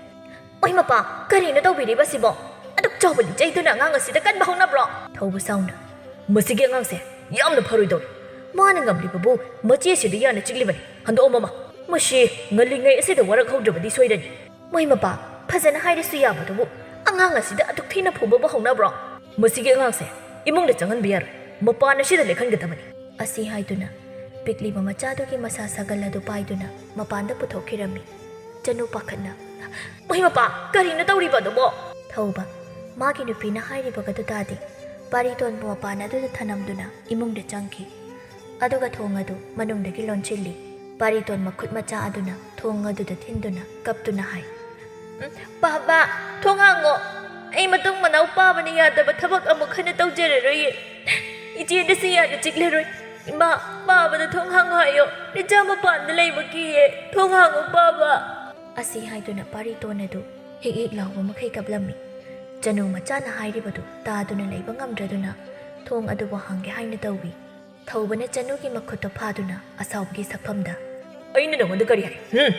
"ꯑꯣꯏ ꯃꯄꯥ, ꯀꯔꯤꯅꯣ ꯇꯧꯕꯤꯔꯤꯕꯁꯤꯕꯣ? ꯑꯗꯨꯛ ꯆꯥꯎꯕ ꯂꯤꯆꯩꯗꯨꯅ ꯑꯉꯥꯡ ꯑꯁꯤꯗ ꯀꯟꯕ ꯍꯧꯅꯕ꯭ꯔꯣ?" ꯊꯧꯕ ꯁꯥꯎꯅ, "ꯃꯁꯤꯒꯤ ꯑꯉꯥꯡꯁꯦ ꯌꯥꯝꯅ ꯐꯔꯣꯏꯗꯧꯔꯤ꯫ ꯃꯥꯅ ꯉꯝꯂꯤꯕꯕꯨ ꯃꯆꯦꯁꯤꯗ ꯌꯥꯅ ꯆꯤꯛꯂꯤꯕꯅꯤ꯫ ꯍꯟꯗꯣꯛꯑꯣ ꯃꯃꯥ꯫ ꯃꯁꯤ ꯉꯜꯂꯤꯉꯩ ꯑꯁꯤꯗ ꯋꯥꯔꯛꯍꯧꯗ꯭ꯔꯕꯗꯤ ꯁꯣꯏꯔꯅꯤ꯫" "ꯃꯣꯏ ꯃꯄꯥ, ꯐꯖꯅ ꯍꯥꯏꯔꯁꯨ ꯌꯥꯕꯗꯨꯕꯨ ꯑꯉꯥꯡ ꯑꯁꯤꯗ ꯑꯗꯨꯛ ꯊꯤꯅ ꯐꯨꯕꯕꯨ ꯍꯧꯅꯕ꯭ꯔꯣ?" "ꯃꯁꯤꯒꯤ ꯑꯉꯥꯡꯁꯦ ꯏꯃꯨꯡꯗ ꯆꯪꯍꯟꯕ ꯌꯥꯔꯣꯏ꯫ ꯃꯄꯥꯟ ꯑꯁꯤꯗ ꯂꯦꯛꯍꯟꯒꯗꯕꯅꯤ꯫ ꯑꯁꯤ ꯍꯥꯏꯗꯨꯅ ꯄꯤꯛꯂꯤꯕ ꯃꯆꯥꯗꯨꯒꯤ ꯃꯁꯥ ꯁꯥꯒꯜ ꯑꯗꯨ ꯄꯥꯏꯗꯨꯅ ꯃꯄꯥꯟꯗ ꯄꯨꯊꯣꯛꯈꯤꯔꯝꯃꯤ꯫ ꯆꯅꯨ ꯄꯥꯈꯠꯅ, "ꯃꯍꯩ ꯃꯄꯥ, ꯀꯔꯤꯅꯣ ꯇꯧꯔꯤꯕ ꯑꯗꯨꯕꯣ?" ꯊꯧꯕ, ꯃꯥꯒꯤ ꯅꯨꯄꯤꯅ ꯍꯥꯏꯔꯤꯕꯒꯗꯨ ꯇꯥꯗꯦ꯫ ꯄꯥꯔꯤꯇꯣꯟꯕꯨ ꯃꯄꯥꯟ ꯑꯗꯨꯗ ꯊꯅꯝꯗꯨꯅ ꯏꯃꯨꯡꯗ ꯆꯪꯈꯤ꯫ ꯑꯗꯨꯒ ꯊꯣꯡ ꯑꯗꯨ ꯃꯅꯨꯡꯗꯒꯤ ꯂꯣꯟꯁꯤꯜꯂꯤ꯫ ꯄꯥꯔꯤꯇꯣꯟ ꯃꯈꯨꯠ ꯃꯆꯥ ꯑꯗꯨꯅ ꯊꯣꯡ ꯑꯗꯨꯗ ꯊꯤꯟꯗꯨꯅ ꯀꯞꯇꯨꯅ ꯍꯥꯏ, "ꯎꯝ, ꯄꯥꯕ, ꯊꯣꯡ ꯍꯥꯡꯉꯣ꯫ ꯑꯩ ꯃꯇꯨꯡ ꯃꯅꯥꯎ ꯄꯥꯕꯅ ꯌꯥꯗꯕ ꯊꯕꯛ ꯑꯃꯨꯛ ꯍꯟꯅ ꯇꯧꯖꯔꯔꯣꯏꯌꯦ꯫ ꯏꯆꯦꯗꯁꯨ ꯌꯥꯅ ꯆꯤꯛꯂꯔꯣꯏ꯫ ꯏꯃꯥ, ꯄꯥꯕꯗ ꯊꯣꯡ ꯍꯥꯡꯉꯣ ꯍꯥꯏꯌꯣ꯫ ꯅꯆꯥ ꯃꯄꯥꯟꯗ ꯂꯩꯕ ꯀꯤꯌꯦ꯫ ꯊꯣꯡ ꯍꯥꯡꯉꯣ, ꯄꯥꯕ꯫" ꯑꯁꯤ ꯍꯥꯏꯗꯨꯅ ꯄꯥꯔꯤꯇꯣꯟ ꯑꯗꯨ ꯍꯤꯛ ꯍꯤꯛ ꯂꯥꯎꯕ ꯃꯈꯩ ꯀꯞꯂꯝꯃꯤ꯫ ꯆꯅꯨ ꯃꯆꯥꯅ ꯍꯥꯏꯔꯤꯕꯗꯨ ꯇꯥꯗꯨꯅ ꯂꯩꯕ ꯉꯝꯗ꯭ꯔꯗꯨꯅ ꯊꯣꯡ ꯑꯗꯨꯕꯨ ꯍꯥꯡꯒꯦ ꯍꯥꯏꯅ ꯇꯧꯏ꯫ ꯊꯧꯕꯅ ꯆꯅꯨꯒꯤ ꯃꯈꯨꯠꯇꯨ ꯐꯥꯗꯨꯅ ꯑꯁꯥꯎꯕꯒꯤ ꯁꯛꯐꯝꯗ, "ꯑꯩꯅ ꯅꯉꯣꯟꯗ ꯀꯔꯤ ꯍꯥꯏ? ꯍꯨꯝ?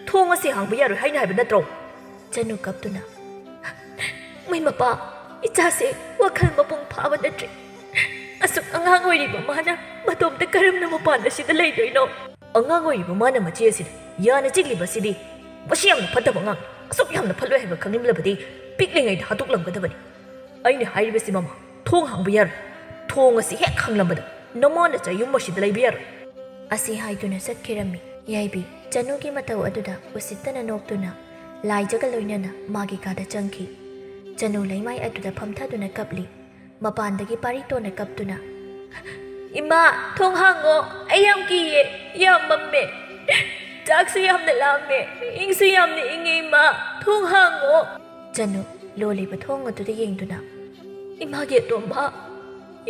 ꯊꯣꯡ ꯑꯁꯤ ꯍꯥꯡꯕ ꯌꯥꯔꯣꯏ ꯍꯥꯏꯅ ꯍꯥꯏꯕ ꯅꯠꯇ꯭ꯔꯣ?" ꯆꯅꯨ ꯀꯞꯇꯨꯅ, "ꯃꯩ ꯃꯄꯥ, ꯏꯆꯥꯁꯦ ꯋꯥꯈꯜ ꯃꯄꯨꯡ ꯐꯥꯕ ꯅꯠꯇ꯭ꯔꯦ꯫ ꯑꯁꯨꯛ ꯑꯉꯥꯡ ꯑꯣꯏꯔꯤꯕ ꯃꯥꯅ ꯃꯇꯣꯝꯇ ꯀꯔꯝꯅ ꯃꯄꯥꯟ ꯑꯁꯤꯗ ꯂꯩꯗꯣꯏꯅꯣ?" "ꯑꯉꯥꯡ ꯑꯣꯏꯔꯤꯕ ꯃꯥꯅ ꯃꯆꯦ ꯑꯁꯤꯗ ꯌꯥꯅ ꯆꯤꯛꯂꯤꯕꯁꯤꯗꯤ? ꯃꯁꯤ ꯌꯥꯝꯅ ꯐꯠꯇꯕ ꯑꯉꯥꯡ꯫ ꯑꯁꯨꯛ ꯌꯥꯝꯅ ꯐꯠꯂꯣꯏ ꯍꯥꯏꯕ ꯈꯪꯂꯝꯂꯕꯗꯤ ꯄꯤꯛꯂꯤꯉꯩꯗ ꯍꯥꯠꯇꯣꯛꯂꯝꯒꯗꯕꯅꯤ꯫ ꯑꯩꯅ ꯍꯥꯏꯔꯤꯕꯁꯤ, ꯃꯃꯥ, ꯊꯣꯡ ꯍꯥꯡꯕ ꯌꯥꯔꯣꯏ꯫ ꯊꯣꯡ ꯑꯁꯤ ꯍꯦꯛ ꯍꯥꯡꯂꯝꯕꯗ ꯅꯃꯥ ꯅꯆꯥ ꯌꯨꯝ ꯑꯁꯤꯗ ꯂꯩꯕ ꯌꯥꯔꯣꯏ꯫" ꯑꯁꯤ ꯍꯥꯏꯗꯨꯅ ꯆꯠꯈꯤꯔꯝꯃꯤ꯫ ꯌꯥꯏꯕꯤ, ꯆꯅꯨꯒꯤ ꯃꯇꯧ ꯑꯗꯨꯗ ꯎꯁꯤꯠꯇꯅ ꯅꯣꯛꯇꯨꯅ ꯂꯥꯏꯖꯒ ꯂꯣꯏꯅꯅ ꯃꯥꯒꯤ ꯀꯥꯗ ꯆꯪꯈꯤ꯫ ꯆꯅꯨ ꯂꯩꯃꯥꯏ ꯑꯗꯨꯗ ꯐꯝꯊꯗꯨꯅ ꯀꯞꯂꯤ꯫ ꯃꯄꯥꯟꯗꯒꯤ ꯄꯥꯔꯤꯇꯣꯟꯅ ꯀꯞꯇꯨꯅ, "ꯏꯃꯥ, ꯊꯣꯡ ꯍꯥꯡꯉꯣ, ꯑꯩ ꯌꯥꯝ ꯀꯤꯌꯦ, ꯌꯥꯝ ꯃꯝꯃꯦ꯫ ꯆꯥꯛꯁꯨ ꯌꯥꯝꯅ ꯂꯥꯝꯃꯦ, ꯏꯪꯁꯨ ꯌꯥꯝꯅ ꯏꯪꯉꯦ, ꯏꯃꯥ, ꯊꯣꯡ ꯍꯥꯡꯉꯣ꯫" ꯆꯅꯨ ꯂꯣꯜꯂꯤꯕ ꯊꯣꯡ ꯑꯗꯨꯗ ꯌꯦꯡꯗꯨꯅ, "ꯏꯃꯥꯒꯤ ꯑꯇꯣꯝꯕ,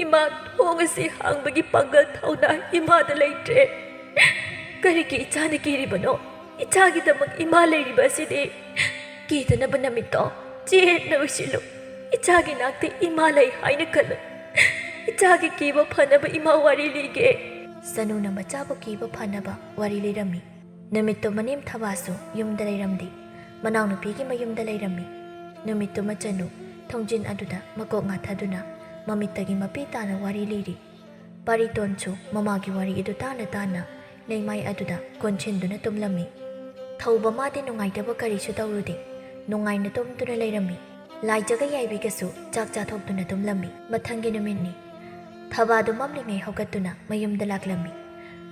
ꯏꯃꯥ, ꯊꯣꯡ ꯑꯁꯤ ꯍꯥꯡꯕꯒꯤ ꯄꯥꯡꯒꯜ ꯊꯧꯅꯥ ꯏꯃꯥꯗ ꯂꯩꯇ꯭ꯔꯦ꯫ ꯀꯔꯤꯒꯤ ꯏꯆꯥꯅ ꯀꯤꯔꯤꯕꯅꯣ? ꯏꯆꯥꯒꯤꯗꯃꯛ ꯏꯃꯥ ꯂꯩꯔꯤꯕ ꯑꯁꯤꯗꯤ꯫ ꯀꯤꯗꯅꯕ ꯅꯃꯤꯠꯇꯣ ꯆꯦꯠꯅ ꯎꯏꯁꯤꯜꯂꯨ꯫ ꯏꯆꯥꯒꯤ ꯅꯥꯛꯇ ꯏꯃꯥ ꯂꯩ ꯍꯥꯏꯅ ꯈꯜꯂꯨ꯫ ꯏꯆꯥꯒꯤ ꯀꯤꯕ ꯐꯅꯕ ꯏꯃꯥ ꯋꯥꯔꯤ ꯂꯤꯒꯦ꯫" ꯆꯅꯨꯅ ꯃꯆꯥꯕꯨ ꯀꯤꯕ ꯐꯅꯕ ꯋꯥꯔꯤ ꯂꯤꯔꯝꯃꯤ꯫ ꯅꯨꯃꯤꯠꯇꯨ ꯃꯅꯦꯝ ꯊꯕꯥꯁꯨ ꯌꯨꯝꯗ ꯂꯩꯔꯝꯗꯦ꯫ ꯃꯅꯥꯎꯅꯨꯄꯤꯒꯤ ꯃꯌꯨꯝꯗ ꯂꯩꯔꯝꯃꯤ꯫ ꯅꯨꯃꯤꯠꯇꯨꯃ ꯆꯅꯨ ꯊꯣꯡꯖꯤꯟ ꯑꯗꯨꯗ ꯃꯀꯣꯛ ꯉꯥꯊꯗꯨꯅ ꯃꯃꯤꯠꯇꯒꯤ ꯃꯄꯤ ꯇꯥꯅ ꯋꯥꯔꯤ ꯂꯤꯔꯤ꯫ ꯄꯥꯔꯤꯇꯣꯟꯁꯨ ꯃꯃꯥꯒꯤ ꯋꯥꯔꯤ ꯑꯗꯨ ꯇꯥꯅ ꯇꯥꯅ ꯂꯩꯃꯥꯏ ꯑꯗꯨꯗ ꯀꯣꯟꯁꯤꯟꯗꯨꯅ ꯇꯨꯝꯂꯝꯃꯤ꯫ ꯊꯧꯕ ꯃꯥꯗꯤ ꯅꯨꯡꯉꯥꯏꯇꯕ ꯀꯔꯤꯁꯨ ꯇꯧꯔꯨꯗꯦ꯫ ꯅꯨꯡꯉꯥꯏꯅ ꯇꯨꯝꯗꯨꯅ ꯂꯩꯔꯝꯃꯤ꯫ ꯂꯥꯏꯖꯒ ꯌꯥꯏꯕꯤꯒꯁꯨ ꯆꯥꯛ ꯆꯥꯊꯣꯛꯇꯨꯅ ꯇꯨꯝꯂꯝꯃꯤ꯫ ꯃꯊꯪꯒꯤ ꯅꯨꯃꯤꯠꯅꯤ꯫ ꯊꯕꯥꯗꯨ ꯃꯝꯂꯤꯉꯩ ꯍꯧꯒꯠꯇꯨꯅ ꯃꯌꯨꯝꯗ ꯂꯥꯛꯂꯝꯃꯤ꯫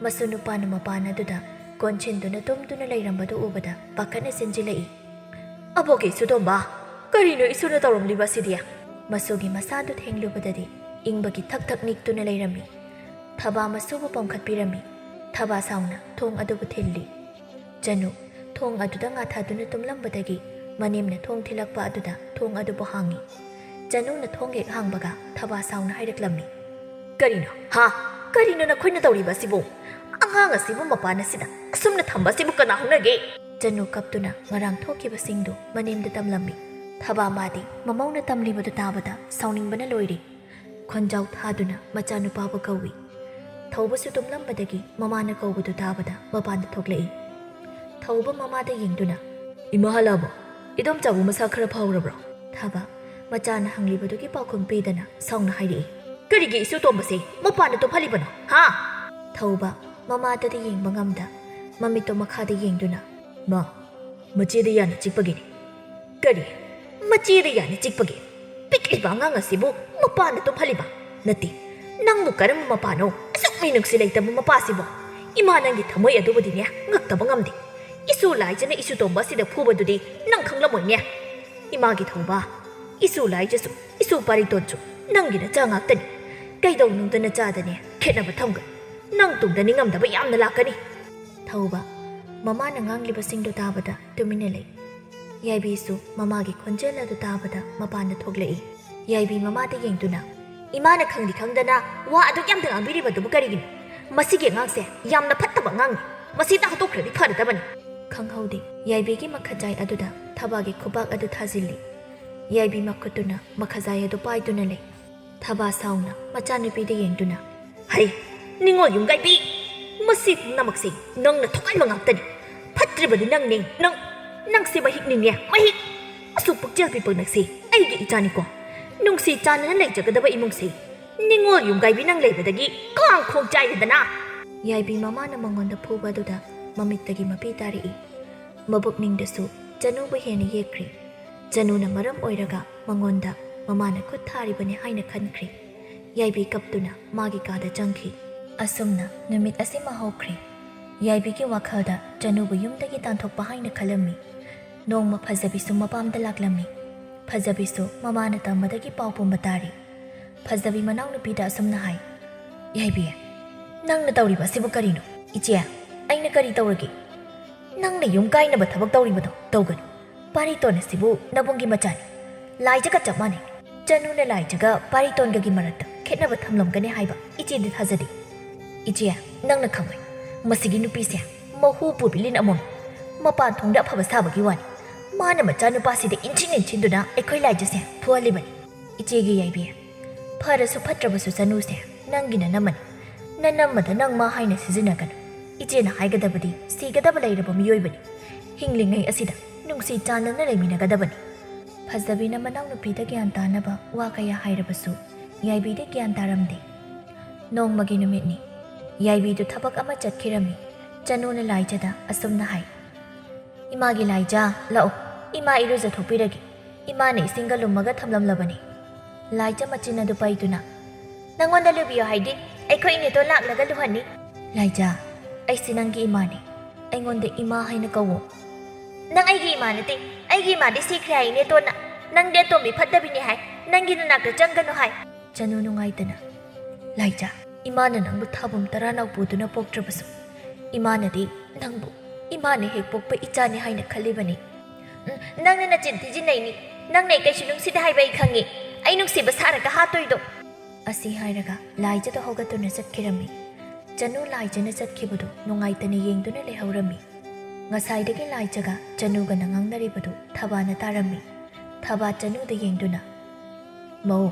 ꯃꯁꯨ ꯅꯨꯄꯥꯅ ꯃꯄꯥꯟ ꯑꯗꯨꯗ ꯀꯣꯟꯁꯤꯟꯗꯨꯅ ꯇꯨꯝꯗꯨꯅ ꯂꯩꯔꯝꯕꯗꯨ ꯎꯕꯗ ꯄꯥꯈꯠꯅ ꯆꯦꯟꯁꯤꯜꯂꯛꯏ꯫ "ꯑꯕꯣꯛꯀꯤ ꯏꯁꯨꯗꯣꯝꯕ, ꯀꯔꯤꯅꯣ ꯏꯁꯨꯅ ꯇꯧꯔꯝꯂꯤꯕ ꯑꯁꯤꯗꯤ?" ꯃꯁꯨꯒꯤ ꯃꯁꯥꯗꯨ ꯊꯦꯡꯂꯨꯕꯗꯗꯤ ꯏꯪꯕꯒꯤ ꯊꯛ ꯊꯛ ꯅꯤꯛꯇꯨꯅ ꯂꯩꯔꯝꯃꯤ꯫ ꯊꯕꯥ ꯃꯁꯨꯕꯨ ꯄꯝꯈꯠꯄꯤꯔꯝꯃꯤ꯫ ꯊꯕꯥ ꯁꯥꯎꯅ ꯊꯣꯡ ꯑꯗꯨꯕꯨ ꯊꯤꯜꯂꯤ꯫ ꯆꯅꯨ ꯊꯣꯡ ꯑꯗꯨꯗ ꯉꯥꯊꯥꯗꯨꯅ ꯇꯨꯝꯂꯝꯕꯗꯒꯤ ꯃꯅꯦꯝꯅ ꯊꯣꯡ ꯊꯤꯜꯂꯛꯄ ꯑꯗꯨꯗ ꯊꯣꯡ ꯑꯗꯨꯕꯨ ꯍꯥꯡꯉꯤ꯫ ꯆꯅꯨꯅ ꯊꯣꯡ ꯍꯦꯛ ꯍꯥꯡꯕꯒ ꯊꯕꯥ ꯁꯥꯎꯅ ꯍꯥꯏꯔꯛꯂꯝꯃꯤ꯫ "ꯀꯔꯤꯅꯣ? ꯍꯥ? ꯀꯔꯤꯅꯣ ꯅꯈꯣꯏꯅ ꯇꯧꯔꯤꯕ ꯑꯁꯤꯕꯨ? ꯑꯉꯥꯡ ꯑꯁꯤꯕꯨ ꯃꯄꯥꯟ ꯑꯁꯤꯗ ꯑꯁꯨꯝꯅ ꯊꯝꯕ ꯑꯁꯤꯕꯨ ꯀꯅꯥ ꯍꯧꯅꯒꯦ?" ꯆꯅꯨ ꯀꯞꯇꯨꯅ ꯉꯔꯥꯡ ꯊꯣꯛꯈꯤꯕꯁꯤꯡꯗꯨ ꯃꯅꯦꯝꯗ ꯇꯝꯂꯝꯃꯤ꯫ ꯊꯕꯥ ꯃꯥꯗꯤ ꯃꯃꯧꯅ ꯇꯝꯂꯤꯕꯗꯨ ꯇꯥꯕꯗ ꯁꯥꯎꯅꯤꯡꯕꯅ ꯂꯣꯏꯔꯦ꯫ ꯈꯣꯟꯖꯥꯎ ꯊꯥꯗꯨꯅ ꯃꯆꯥꯅꯨꯄꯥꯕꯨ ꯀꯧꯏ꯫ ꯊꯧꯕꯁꯨ ꯇꯨꯝꯂꯝꯕꯗꯒꯤ ꯃꯃꯥꯅ ꯀꯧꯕꯗꯨ ꯇꯥꯕꯗ ꯃꯄꯥꯟꯗ ꯊꯣꯛꯂꯛꯏ꯫ ꯊꯧꯕ ꯃꯃꯥꯗ ꯌꯦꯡꯗꯨꯅ, "ꯏꯃꯥ ꯍꯂꯥꯕ, ꯏꯗꯣꯝꯆꯥꯕꯨ ꯃꯁꯥ ꯈꯔ ꯐꯥꯎꯔꯕ꯭ꯔꯣ?" ꯊꯕ ꯃꯆꯥꯅ ꯍꯪꯂꯤꯕꯗꯨꯒꯤ ꯄꯥꯎꯈꯨꯝ ꯄꯤꯗꯅ ꯁꯥꯎꯅ ꯍꯥꯏꯔꯛꯏ꯫ "ꯀꯔꯤꯒꯤ ꯏꯁꯨ ꯇꯣꯝꯕꯁꯦ ꯃꯄꯥꯟꯗ ꯇꯨꯝꯍꯜꯂꯤꯕꯅꯣ, ꯍꯥ?" ꯊꯧꯕ ꯃꯃꯥꯗꯗꯤ ꯌꯦꯡꯕ ꯉꯝꯗ ꯃꯃꯤꯠꯇꯣ ꯃꯈꯥꯗ ꯌꯦꯡꯗꯨꯅ, "ꯃꯥ, ꯃꯆꯦꯗ ꯌꯥꯅ ꯆꯤꯛꯄꯒꯤꯅꯤ꯫" "ꯀꯔꯤ? ꯃꯆꯦꯗ ꯌꯥꯅ ꯆꯤꯛꯄꯒꯤ? ꯄꯤꯛꯂꯤꯕ ꯑꯉꯥꯡ ꯑꯁꯤꯕꯨ ꯃꯄꯥꯟꯗ ꯇꯨꯝꯍꯜꯂꯤꯕ? ꯅꯠꯇꯦ, ꯅꯪꯕꯨ ꯀꯔꯝꯕ ꯃꯄꯥꯅꯣ? ꯑꯁꯨꯛ ꯃꯤꯅꯨꯡꯁꯤ ꯂꯩꯇꯕ ꯃꯄꯥꯁꯤꯕꯨ? ꯏꯃꯥ ꯅꯪꯒꯤ ꯊꯃꯣꯏ ꯑꯗꯨꯕꯨꯗꯤꯅꯦ ꯉꯛꯇꯕ ꯉꯝꯗꯦ꯫ ꯏꯁꯨ ꯂꯥꯏꯖꯅ ꯏꯁꯨ ꯇꯣꯝꯕ ꯑꯁꯤꯗ ꯐꯨꯕꯗꯨꯗꯤ ꯅꯪ ꯈꯪꯂꯝꯃꯣꯏꯅꯦ꯫ ꯏꯃꯥꯒꯤ ꯊꯧꯕ, ꯏꯁꯨ ꯂꯥꯏꯖꯁꯨ, ꯏꯁꯨ ꯄꯥꯔꯤꯇꯣꯟꯁꯨ ꯅꯪꯒꯤ ꯅꯆꯥ ꯉꯥꯛꯇꯅꯤ꯫ ꯀꯩꯗꯧꯅꯨꯡꯗ ꯅꯆꯥꯗꯅꯦ ꯈꯦꯠꯅꯕ ꯊꯝꯒꯅꯨ꯫ ꯅꯪ ꯇꯨꯡꯗ ꯅꯤꯡꯉꯝꯗꯕ ꯌꯥꯝꯅ ꯂꯥꯛꯀꯅꯤ꯫" ꯊꯧꯕ ꯃꯃꯥꯅ ꯉꯥꯡꯂꯤꯕꯁꯤꯡꯗꯨ ꯇꯥꯕꯗ ꯇꯨꯃꯤꯟꯅ ꯂꯩ꯫ ꯌꯥꯏꯕꯤꯁꯨ ꯃꯃꯥꯒꯤ ꯈꯣꯟꯖꯦꯜ ꯑꯗꯨ ꯇꯥꯕꯗ ꯃꯄꯥꯟꯗ ꯊꯣꯛꯂꯛꯏ꯫ ꯌꯥꯏꯕꯤ ꯃꯃꯥꯗ ꯌꯦꯡꯗꯨꯅ, "ꯏꯃꯥꯅ ꯈꯪꯗꯤ ꯈꯪꯗꯅ ꯋꯥ ꯑꯗꯨꯛ ꯌꯥꯝꯅ ꯉꯥꯡꯕꯤꯔꯤꯕꯗꯨꯕꯨ ꯀꯔꯤꯒꯤꯅꯣ? ꯃꯁꯤꯒꯤ ꯑꯉꯥꯡꯁꯦ ꯌꯥꯝꯅ ꯐꯠꯇꯕ ꯑꯉꯥꯡꯅꯤ꯫ ꯃꯁꯤ ꯇꯥ ꯍꯧꯗꯣꯛꯈ꯭ꯔꯗꯤ ꯐꯔꯗꯕꯅꯤ꯫" ꯈꯪꯍꯧꯗꯦ, ꯌꯥꯏꯕꯤꯒꯤ ꯃꯈꯖꯥꯏ ꯑꯗꯨꯗ ꯊꯕꯥꯒꯤ ꯈꯨꯕꯥꯛ ꯑꯗꯨ ꯊꯥꯖꯤꯜꯂꯤ꯫ ꯌꯥꯏꯕꯤ ꯃꯈꯨꯠꯇꯨꯅ ꯃꯈꯖꯥꯏ ꯑꯗꯨ ꯄꯥꯏꯗꯨꯅ ꯂꯩ꯫ ꯊꯕꯥ ꯁꯥꯎꯅ ꯃꯆꯥꯅꯨꯄꯤꯗ ꯌꯦꯡꯗꯨꯅ, "ꯍꯩ, ꯅꯤꯡꯉꯣꯜ ꯌꯨꯝꯒꯥꯏꯕꯤ! ꯃꯁꯤ ꯄꯨꯝꯅꯃꯛꯁꯤ ꯅꯪꯅ ꯊꯣꯛꯍꯟꯕ ꯉꯥꯛꯇꯅꯤ꯫ ꯐꯠꯇ꯭ꯔꯤꯕꯗꯤ ꯅꯪꯅꯤ, ꯅꯪ, ꯅꯪꯁꯦ ꯃꯍꯤꯛꯅꯤꯅꯦ, ꯃꯍꯤꯛ! ꯑꯁꯨꯛ ꯄꯨꯛꯆꯦꯜ ꯄꯤꯛꯄ ꯅꯪꯁꯤ ꯑꯩꯒꯤ ꯏꯆꯥꯅꯤꯀꯣ꯫ ꯅꯨꯡꯁꯤ ꯆꯥꯟꯅꯅ ꯂꯩꯖꯒꯗꯕ ꯏꯃꯨꯡꯁꯤ ꯅꯤꯡꯉꯣꯜ ꯌꯨꯝꯒꯥꯏꯕꯤ ꯅꯪ ꯂꯩꯕꯗꯒꯤ ꯀꯥꯡ ꯈꯣꯡ ꯆꯥꯏꯔꯦꯗꯅ!" ꯌꯥꯏꯕꯤ ꯃꯃꯥꯅ ꯃꯉꯣꯟꯗ ꯐꯨꯕ ꯑꯗꯨꯗ ꯃꯃꯤꯠꯇꯒꯤ ꯃꯄꯤ ꯇꯥꯔꯛꯏ꯫ ꯃꯕꯨꯛꯅꯤꯡꯗꯁꯨ ꯆꯅꯨꯕꯨ ꯍꯦꯟꯅ ꯌꯦꯛꯈ꯭ꯔꯦ꯫ ꯆꯅꯨꯅ ꯃꯔꯝ ꯑꯣꯏꯔꯒ ꯃꯉꯣꯟꯗ ꯃꯃꯥꯅ ꯈꯨꯠ ꯊꯥꯔꯤꯕꯅꯤ ꯍꯥꯏꯅ ꯈꯟꯈ꯭ꯔꯦ꯫ ꯌꯥꯏꯕꯤ ꯀꯞꯇꯨꯅ ꯃꯥꯒꯤ ꯀꯥꯗ ꯆꯪꯈꯤ꯫ ꯑꯁꯨꯝꯅ ꯅꯨꯃꯤꯠ ꯑꯁꯤꯃ ꯍꯧꯈ꯭ꯔꯦ꯫ ꯌꯥꯏꯕꯤꯒꯤ ꯋꯥꯈꯜꯗ ꯆꯅꯨꯕꯨ ꯌꯨꯝꯗꯒꯤ ꯇꯥꯟꯊꯣꯛꯄ ꯍꯥꯏꯅ ꯈꯜꯂꯝꯃꯤ꯫ ꯅꯣꯡꯃ ꯐꯖꯕꯤꯁꯨ ꯃꯄꯥꯝꯗ ꯂꯥꯛꯂꯝꯃꯤ꯫ ꯐꯖꯕꯤꯁꯨ ꯃꯃꯥꯅ ꯇꯝꯕꯗꯒꯤ ꯄꯥꯎ ꯄꯨꯝꯕ ꯇꯥꯔꯤ꯫ ꯐꯖꯕꯤ ꯃꯅꯥꯎꯅꯨꯄꯤꯗ ꯑꯁꯨꯝꯅ ꯍꯥꯏ, "ꯌꯥꯏꯕꯤ, ꯅꯪꯅ ꯇꯧꯔꯤꯕ ꯑꯁꯤꯕꯨ ꯀꯔꯤꯅꯣ?" "ꯏꯆꯦ, ꯑꯩꯅ ꯀꯔꯤ ꯇꯧꯔꯒꯦ?" "ꯅꯪꯅ ꯌꯨꯝ ꯀꯥꯏꯅꯕ ꯊꯕꯛ ꯇꯧꯔꯤꯕꯗꯣ ꯇꯧꯒꯅꯨ꯫ ꯄꯥꯔꯤꯇꯣꯟ ꯑꯁꯤꯕꯨ ꯅꯕꯨꯡꯒꯤ ꯃꯆꯥꯅꯤ꯫ ꯂꯥꯏꯖꯒ ꯆꯞ ꯃꯥꯟꯅꯩ꯫ ꯆꯅꯨꯅ ꯂꯥꯏꯖꯒ ꯄꯥꯔꯤꯇꯣꯟꯒꯒꯤ ꯃꯔꯛꯇ ꯈꯦꯠꯅꯕ ꯊꯝꯂꯝꯒꯅꯤ ꯍꯥꯏꯕ ꯏꯆꯦꯗꯤ ꯊꯥꯖꯗꯦ꯫ ꯏꯆꯦ, ꯅꯪꯅ ꯈꯪꯕ꯭ꯔꯥ? ꯃꯁꯤꯒꯤ ꯅꯨꯄꯤꯁꯦ ꯃꯍꯨ ꯄꯨꯕꯤ ꯂꯤꯟ ꯑꯃꯣꯝꯅꯤ꯫ ꯃꯄꯥꯟ ꯊꯣꯡꯗ ꯑꯐꯕ ꯁꯥꯕꯒꯤ ꯋꯥꯅꯤ꯫ ꯃꯥꯅ ꯃꯆꯥꯅꯨꯄꯥꯁꯤꯗ ꯏꯟꯁꯤꯟ ꯏꯟꯁꯤꯟꯗꯨꯅ ꯑꯩꯈꯣꯏ ꯂꯥꯏꯖꯁꯦ ꯐꯨꯍꯜꯂꯤꯕꯅꯤ꯫ ꯏꯆꯦꯒꯤ ꯌꯥꯏꯕꯤ, ꯐꯔꯁꯨ ꯐꯠꯇ꯭ꯔꯕꯁꯨ ꯆꯅꯨꯁꯦ ꯅꯪꯒꯤ ꯅꯅꯝꯃꯅꯤ꯫ ꯅꯅꯝꯃꯗ ꯅꯪ ꯃꯥ ꯍꯥꯏꯅ ꯁꯤꯖꯤꯟꯅꯒꯅꯨ꯫ ꯏꯆꯦꯅ ꯍꯥꯏꯒꯗꯕꯗꯤ ꯁꯤꯒꯗꯕ ꯂꯩꯔꯕ ꯃꯤꯑꯣꯏꯕꯅꯤ꯫ ꯍꯤꯡꯂꯤꯉꯩ ꯑꯁꯤꯗ ꯅꯨꯡꯁꯤ ꯆꯥꯟꯅꯅ ꯂꯩꯃꯤꯟꯅꯒꯗꯕꯅꯤ꯫" ꯐꯖꯕꯤꯅ ꯃꯅꯥꯎꯅꯨꯄꯤꯗ ꯒ꯭ꯌꯥꯟ ꯇꯥꯅꯕ ꯋꯥ ꯀꯌꯥ ꯍꯥꯏꯔꯕꯁꯨ ꯌꯥꯏꯕꯤꯗꯤ ꯒ꯭ꯌꯥꯟ ꯇꯥꯔꯝꯗꯦ꯫ ꯅꯣꯡꯃꯒꯤ ꯅꯨꯃꯤꯠꯅꯤ꯫ ꯌꯥꯏꯕꯤꯗꯨ ꯊꯕꯛ ꯑꯃ ꯆꯠꯈꯤꯔꯝꯃꯤ꯫ ꯆꯅꯨꯅ ꯂꯥꯏꯖꯗ ꯑꯁꯨꯝꯅ ꯍꯥꯏ, "ꯏꯃꯥꯒꯤ ꯂꯥꯏꯖ, ꯂꯥꯛꯑꯣ, ꯏꯃꯥ ꯏꯔꯨꯖꯊꯣꯛꯄꯤꯔꯒꯦ꯫ ꯏꯃꯥꯅ ꯏꯁꯤꯡꯒ ꯂꯨꯝꯃꯒ ꯊꯝꯂꯝꯂꯕꯅꯤ꯫" ꯂꯥꯏꯖ ꯃꯆꯤꯟ ꯑꯗꯨ ꯄꯩꯗꯨꯅ, "ꯅꯪꯉꯣꯟꯗ ꯂꯨꯕꯤꯌꯣ ꯍꯥꯏꯗꯤ ꯑꯩꯈꯣꯏ ꯏꯅꯦꯇꯣꯟ ꯂꯥꯛꯂꯒ ꯂꯨꯍꯟꯅꯤ꯫" "ꯂꯥꯏꯖ, ꯑꯩꯁꯤ ꯅꯪꯒꯤ ꯏꯃꯥꯅꯤ꯫ ꯑꯩꯉꯣꯟꯗ ꯏꯃꯥ ꯍꯥꯏꯅ ꯀꯧꯋꯣ꯫" "ꯅꯪ ꯑꯩꯒꯤ ꯏꯃꯥ ꯅꯠꯇꯦ꯫ ꯑꯩꯒꯤ ꯏꯃꯥꯗꯤ ꯁꯤꯈ꯭ꯔꯦ ꯍꯥꯏ ꯏꯅꯦꯇꯣꯟꯅ꯫ ꯅꯪꯗꯤ ꯑꯇꯣꯝꯕꯤ ꯐꯠꯇꯕꯤꯅꯤ ꯍꯥꯏ꯫ ꯅꯪꯒꯤ ꯅꯅꯥꯛꯇ ꯆꯪꯒꯅꯨ ꯍꯥꯏ꯫" ꯆꯅꯨ ꯅꯨꯡꯉꯥꯏꯇꯅ, "ꯂꯥꯏꯖ, ꯏꯃꯥꯅ ꯅꯪꯕꯨ ꯊꯥꯕꯨꯝ ꯇꯔꯥꯅꯥꯎ ꯄꯨꯗꯨꯅ ꯄꯣꯛꯇ꯭ꯔꯕꯁꯨ ꯏꯃꯥꯅꯗꯤ ꯅꯪꯕꯨ ꯏꯃꯥꯅ ꯍꯦꯛ ꯄꯣꯛꯄ ꯏꯆꯥꯅꯤ ꯍꯥꯏꯅ ꯈꯜꯂꯤꯕꯅꯤ꯫" "ꯎꯝ, ꯅꯪꯅ ꯅꯆꯤꯟ ꯊꯤꯖꯤꯟꯅꯩꯅꯤ꯫ ꯅꯪꯅ ꯑꯩ ꯀꯩꯁꯨ ꯅꯨꯡꯁꯤꯗꯦ ꯍꯥꯏꯕ ꯑꯩ ꯈꯪꯉꯤ꯫ ꯑꯩ ꯅꯨꯡꯁꯤꯕ ꯁꯥꯔꯒ ꯍꯥꯠꯇꯣꯏꯗꯣ꯫" ꯑꯁꯤ ꯍꯥꯏꯔꯒ ꯂꯥꯏꯖꯗꯣ ꯍꯧꯒꯠꯇꯨꯅ ꯆꯠꯈꯤꯔꯝꯃꯤ꯫ ꯆꯅꯨ ꯂꯥꯏꯖꯅ ꯆꯠꯈꯤꯕꯗꯨ ꯅꯨꯡꯉꯥꯏꯇꯅ ꯌꯦꯡꯗꯨꯅ ꯂꯩꯍꯧꯔꯝꯃꯤ꯫ ꯉꯁꯥꯏꯗꯒꯤ ꯂꯥꯏꯖꯒ ꯆꯅꯨꯒꯅ ꯉꯥꯡꯅꯔꯤꯕꯗꯨ ꯊꯕꯥꯅ ꯇꯥꯔꯝꯃꯤ꯫ ꯊꯕꯥ ꯆꯅꯨꯗ ꯌꯦꯡꯗꯨꯅ, "ꯃꯧ,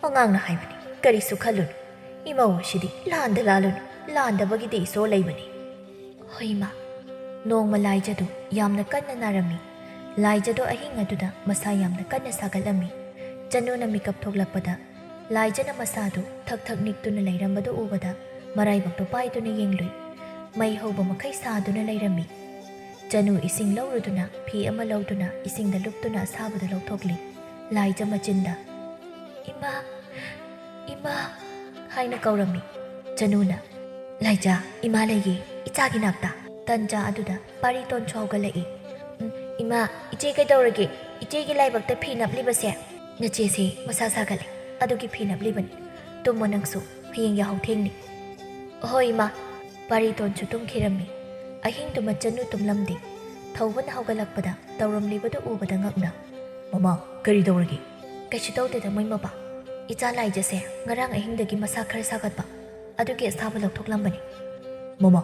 ꯑꯉꯥꯡꯅ ꯍꯥꯏꯕꯅꯤ, ꯀꯔꯤꯁꯨ ꯈꯜꯂꯨꯅꯨ꯫ ꯏꯃꯧ ꯑꯁꯤꯗꯤ ꯂꯥꯟꯗ ꯂꯥꯜꯂꯨꯅꯨ, ꯂꯥꯟꯗꯕꯒꯤꯗꯤ ꯏꯁꯣꯔ ꯂꯩꯕꯅꯤ꯫" ꯍꯣꯏ ꯏꯃꯥ꯫ ꯅꯣꯡꯃ ꯂꯥꯏꯖꯗꯨ ꯌꯥꯝꯅ ꯀꯟꯅ ꯅꯥꯔꯝꯃꯤ꯫ ꯂꯥꯏꯖꯗꯣ ꯑꯍꯤꯡ ꯑꯗꯨꯗ ꯃꯁꯥ ꯌꯥꯝꯅ ꯀꯟꯅ ꯁꯥꯒꯠꯂꯝꯃꯤ꯫ ꯆꯅꯨꯅ ꯃꯤꯀꯞ ꯊꯣꯛꯂꯛꯄꯗ ꯂꯥꯏꯖꯅ ꯃꯁꯥꯗꯨ ꯊꯛ ꯊꯛ ꯅꯤꯛꯇꯨꯅ ꯂꯩꯔꯝꯕꯗꯨ ꯎꯕꯗ ꯃꯔꯥꯏꯕꯛꯇꯨ ꯄꯥꯏꯗꯨꯅ ꯌꯦꯡꯂꯨꯏ꯫ ꯃꯩ ꯍꯧꯕ ꯃꯈꯩ ꯁꯥꯗꯨꯅ ꯂꯩꯔꯝꯃꯤ꯫ ꯆꯅꯨ ꯏꯁꯤꯡ ꯂꯧꯔꯨꯗꯨꯅ ꯐꯤ ꯑꯃ ꯂꯧꯗꯨꯅ ꯏꯁꯤꯡꯗ ꯂꯨꯞꯇꯨꯅ ꯑꯁꯥꯕꯗꯨ ꯂꯧꯊꯣꯛꯂꯤ꯫ ꯂꯥꯏꯖ ꯃꯆꯤꯟꯗ, "ꯏꯃꯥ, ꯏꯃꯥ, ꯍꯥꯏꯅ ꯀꯧꯔꯝꯃꯤ꯫ ꯆꯅꯨꯅ, "ꯂꯥꯏꯖꯥ, ꯏꯃꯥ ꯂꯩꯌꯦ, ꯏꯆꯥꯒꯤ ꯅꯥꯛꯇ"꯫ ꯇꯟꯖꯥ ꯑꯗꯨꯗ ꯄꯥꯔꯤꯇꯣꯟꯁꯨ ꯍꯧꯒꯠꯂꯛꯏ꯫ "ꯎꯝ, ꯏꯃꯥ, ꯏꯆꯦ ꯀꯩꯗꯧꯔꯒꯦ? ꯏꯆꯦꯒꯤ ꯂꯥꯏꯕꯛꯇ ꯐꯤ ꯅꯞꯂꯤꯕꯁꯦ?" "ꯅꯆꯦꯁꯦ ꯃꯁꯥ ꯁꯥꯒꯠꯂꯦ, ꯑꯗꯨꯒꯤ ꯐꯤ ꯅꯞꯂꯤꯕꯅꯤ꯫ ꯇꯨꯝꯃꯣ ꯅꯪꯁꯨ, ꯍꯌꯦꯡ ꯌꯥꯍꯧ ꯊꯦꯡꯅꯤ"꯫ "ꯍꯣꯏ, ꯏꯃꯥ"꯫ ꯄꯥꯔꯤꯇꯣꯟꯁꯨ ꯇꯨꯝꯈꯤꯔꯝꯃꯤ꯫ ꯑꯍꯤꯡꯗꯨꯃ ꯆꯅꯨ ꯇꯨꯝꯂꯝꯗꯦ꯫ ꯊꯧꯕꯅ ꯍꯧꯒꯠꯂꯛꯄꯗ ꯇꯧꯔꯝꯂꯤꯕꯗꯨ ꯎꯕꯗ ꯉꯛꯅ, "ꯃꯃꯥ, ꯀꯔꯤ ꯇꯧꯔꯒꯦ?" "ꯀꯩꯁꯨ ꯇꯧꯗꯦꯗ, ꯃꯣꯏ ꯃꯄꯥ꯫ ꯏꯆꯥ ꯂꯥꯏꯖꯁꯦ ꯉꯔꯥꯡ ꯑꯍꯤꯡꯗꯒꯤ ꯃꯁꯥ ꯈꯔ ꯁꯥꯒꯠꯄ, ꯑꯗꯨꯒꯤ ꯑꯁꯥꯕ ꯂꯧꯊꯣꯛꯂꯝꯕꯅꯤ"꯫ "ꯃꯃꯥ,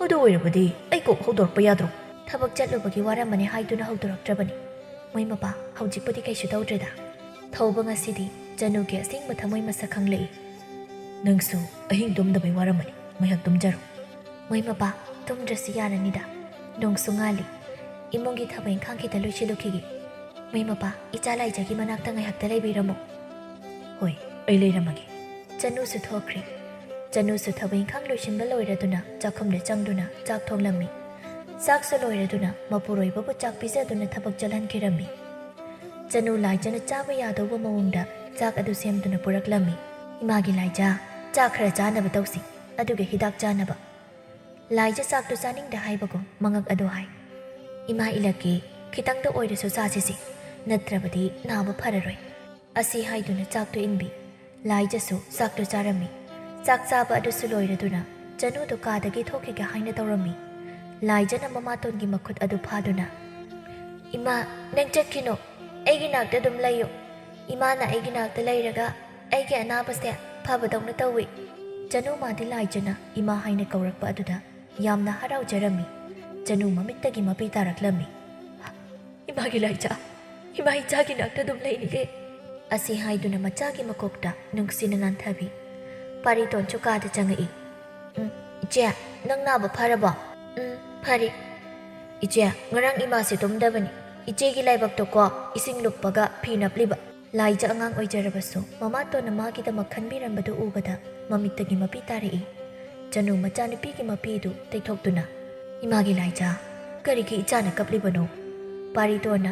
ꯑꯗꯨ ꯑꯣꯏꯔꯕꯗꯤ ꯑꯩ ꯀꯣꯛ ꯍꯧꯗꯣꯔꯛꯄ ꯌꯥꯗ꯭ꯔꯣ?" "ꯊꯕꯛ ꯆꯠꯂꯨꯕꯒꯤ ꯋꯥꯔꯝꯃꯅꯤ ꯍꯥꯏꯗꯨꯅ ꯍꯧꯗꯣꯔꯛꯇ꯭ꯔꯕꯅꯤ"꯫ ꯃꯣꯏ ꯃꯄꯥ ꯍꯧꯖꯤꯛꯄꯨꯗꯤ ꯀꯩꯁꯨ ꯇꯧꯗ꯭ꯔꯦꯗ꯫ ꯊꯧꯕ ꯉꯁꯤꯗꯤ ꯆꯅꯨꯒꯤ ꯑꯁꯦꯡꯕ ꯊꯃꯣꯏ ꯃꯁꯛ ꯈꯪꯂꯛꯏ꯫ "ꯅꯪꯁꯨ ꯑꯍꯤꯡ ꯇꯨꯝꯗꯕꯩ ꯋꯥꯔꯝꯃꯅꯤ, ꯉꯥꯏꯍꯥꯛ ꯇꯨꯝꯖꯔꯣ"꯫ ꯃꯣꯏ ꯃꯄꯥ ꯇꯨꯝꯗ꯭ꯔꯁꯨ ꯌꯥꯔꯅꯤꯗ꯫ ꯅꯣꯡꯁꯨ ꯉꯥꯜꯂꯤ꯫ ꯏꯃꯨꯡꯒꯤ ꯊꯕꯛ ꯏꯪꯈꯥꯡ ꯈꯤꯇ ꯂꯣꯏꯁꯤꯜꯂꯨꯈꯤꯒꯦ꯫ ꯃꯣꯏ ꯃꯄꯥ, ꯏꯆꯥ ꯂꯥꯏꯖꯒꯤ ꯃꯅꯥꯛꯇ ꯉꯥꯏꯍꯥꯛꯇ ꯂꯩꯕꯤꯔꯝꯃꯣ꯫ "ꯍꯣꯏ, ꯑꯩ ꯂꯩꯔꯝꯃꯒꯦ"꯫ ꯆꯅꯨꯁꯨ ꯊꯣꯛꯈ꯭ꯔꯦ꯫ ꯆꯅꯨꯁꯨ ꯊꯕꯛ ꯏꯪꯈꯥꯡ ꯂꯣꯏꯁꯤꯟꯕ ꯂꯣꯏꯔꯗꯨꯅ ꯆꯥꯛꯈꯨꯝꯗ ꯆꯪꯗꯨꯅ ꯆꯥꯛ ꯊꯣꯡꯂꯝꯃꯤ꯫ ꯆꯥꯛꯁꯨ ꯂꯣꯏꯔꯗꯨꯅ ꯃꯄꯨꯔꯣꯏꯕꯕꯨ ꯆꯥꯛ ꯄꯤꯖꯗꯨꯅ ꯊꯕꯛ ꯆꯠꯍꯟꯈꯤꯔꯝꯃꯤ꯫ ꯆꯅꯨ ꯂꯥꯏꯖꯅ ꯆꯥꯕ ꯌꯥꯗꯧꯕ ꯃꯑꯣꯡꯗ ꯆꯥꯛ ꯑꯗꯨ ꯁꯦꯝꯗꯨꯅ ꯄꯨꯔꯛꯂꯝꯃꯤ꯫ "ꯏꯃꯥꯒꯤ ꯂꯥꯏꯖ, ꯆꯥꯛ ꯈꯔ ꯆꯥꯅꯕ ꯇꯧꯁꯤ, ꯑꯗꯨꯒ ꯍꯤꯗꯥꯛ ꯆꯥꯅꯕ"꯫ ꯂꯥꯏꯖ ꯆꯥꯛꯇꯨ ꯆꯥꯅꯤꯡꯗꯦ ꯍꯥꯏꯕꯒꯨꯝ ꯃꯉꯛ ꯑꯗꯨ ꯍꯥꯏ꯫ "ꯏꯃꯥ ꯏꯂꯛꯀꯦ, ꯈꯤꯇꯪꯗ ꯑꯣꯏꯔꯁꯨ ꯆꯥꯁꯤꯁꯦ, ꯅꯠꯇ꯭ꯔꯕꯗꯤ ꯅꯥꯕ ꯐꯔꯔꯣꯏ"꯫ ꯑꯁꯤ ꯍꯥꯏꯗꯨꯅ ꯆꯥꯛꯇꯨ ꯏꯟꯕꯤ꯫ ꯂꯥꯏꯖꯁꯨ ꯆꯥꯛꯇꯨ ꯆꯥꯔꯝꯃꯤ꯫ ꯆꯥꯛ ꯆꯥꯕ ꯑꯗꯨꯁꯨ ꯂꯣꯏꯔꯗꯨꯅ ꯆꯅꯨꯗꯨ ꯀꯥꯗꯒꯤ ꯊꯣꯛꯈꯤꯒꯦ ꯍꯥꯏꯅ ꯇꯧꯔꯝꯃꯤ꯫ ꯂꯥꯏꯖꯅ ꯃꯃꯥꯇꯣꯟꯒꯤ ꯃꯈꯨꯠ ꯑꯗꯨ ꯐꯥꯗꯨꯅ, "ꯏꯃꯥ, ꯅꯪ ꯆꯠꯈꯤꯅꯨ, ꯑꯩꯒꯤ ꯅꯥꯛꯇ ꯑꯗꯨꯝ ꯂꯩꯌꯨ꯫ ꯏꯃꯥꯅ ꯑꯩꯒꯤ ꯅꯥꯛꯇ ꯂꯩꯔꯒ ꯑꯩꯒꯤ ꯑꯅꯥꯕꯁꯦ ꯐꯕꯗꯧꯅ ꯇꯧꯏ"꯫ ꯆꯅꯨ ꯃꯥꯗꯤ ꯂꯥꯏꯖꯅ ꯏꯃꯥ ꯍꯥꯏꯅ ꯀꯧꯔꯛꯄ ꯑꯗꯨꯗ ꯌꯥꯝꯅ ꯍꯔꯥꯎꯖꯔꯝꯃꯤ꯫ ꯆꯅꯨ ꯃꯃꯤꯠꯇꯒꯤ ꯃꯄꯤ ꯇꯥꯔꯛꯂꯝꯃꯤ꯫ "ꯏꯃꯥꯒꯤ ꯂꯥꯏꯖ, ꯏꯃꯥ ꯏꯆꯥꯒꯤ ꯅꯥꯛꯇ ꯑꯗꯨꯝ ꯂꯩꯅꯤꯡꯉꯦ"꯫ ꯑꯁꯤ ꯍꯥꯏꯗꯨꯅ ꯃꯆꯥꯒꯤ ꯃꯀꯣꯛꯇ ꯅꯨꯡꯁꯤꯅ ꯅꯥꯟꯊꯕꯤ꯫ ꯄꯥꯔꯤꯇꯣꯟꯁꯨ ꯀꯥꯗ ꯆꯪꯉꯛꯏ꯫ "ꯎꯝ, ꯏꯆꯦ, ꯅꯪ ꯅꯥꯕ ꯐꯔꯕꯣ?" "ꯎꯝ, ꯐꯔꯦ"꯫ "ꯏꯆꯦ, ꯉꯔꯥꯡ ꯏꯃꯥꯁꯦ ꯇꯨꯝꯗꯕꯅꯤ꯫ ꯏꯆꯦꯒꯤ ꯂꯥꯏꯕꯛꯇꯀꯣ ꯏꯁꯤꯡ ꯂꯨꯞꯄꯒ ꯐꯤ ꯅꯞꯂꯤꯕ"꯫ ꯂꯥꯏꯖ ꯑꯉꯥꯡ ꯑꯣꯏꯖꯔꯕꯁꯨ ꯃꯃꯥꯇꯣꯟꯅ ꯃꯥꯒꯤꯗꯃꯛ ꯈꯟꯕꯤꯔꯝꯕꯗꯨ ꯎꯕꯗ ꯃꯃꯤꯠꯇꯒꯤ ꯃꯄꯤ ꯇꯥꯔꯛꯏ꯫ ꯆꯅꯨ ꯃꯆꯥꯅꯨꯄꯤꯒꯤ ꯃꯄꯤꯗꯨ ꯇꯩꯊꯣꯛꯇꯨꯅ, "ꯏꯃꯥꯒꯤ ꯂꯥꯏꯖ, ꯀꯔꯤꯒꯤ ꯏꯆꯥꯅ ꯀꯞꯂꯤꯕꯅꯣ?" ꯄꯥꯔꯤꯇꯣꯟꯅ,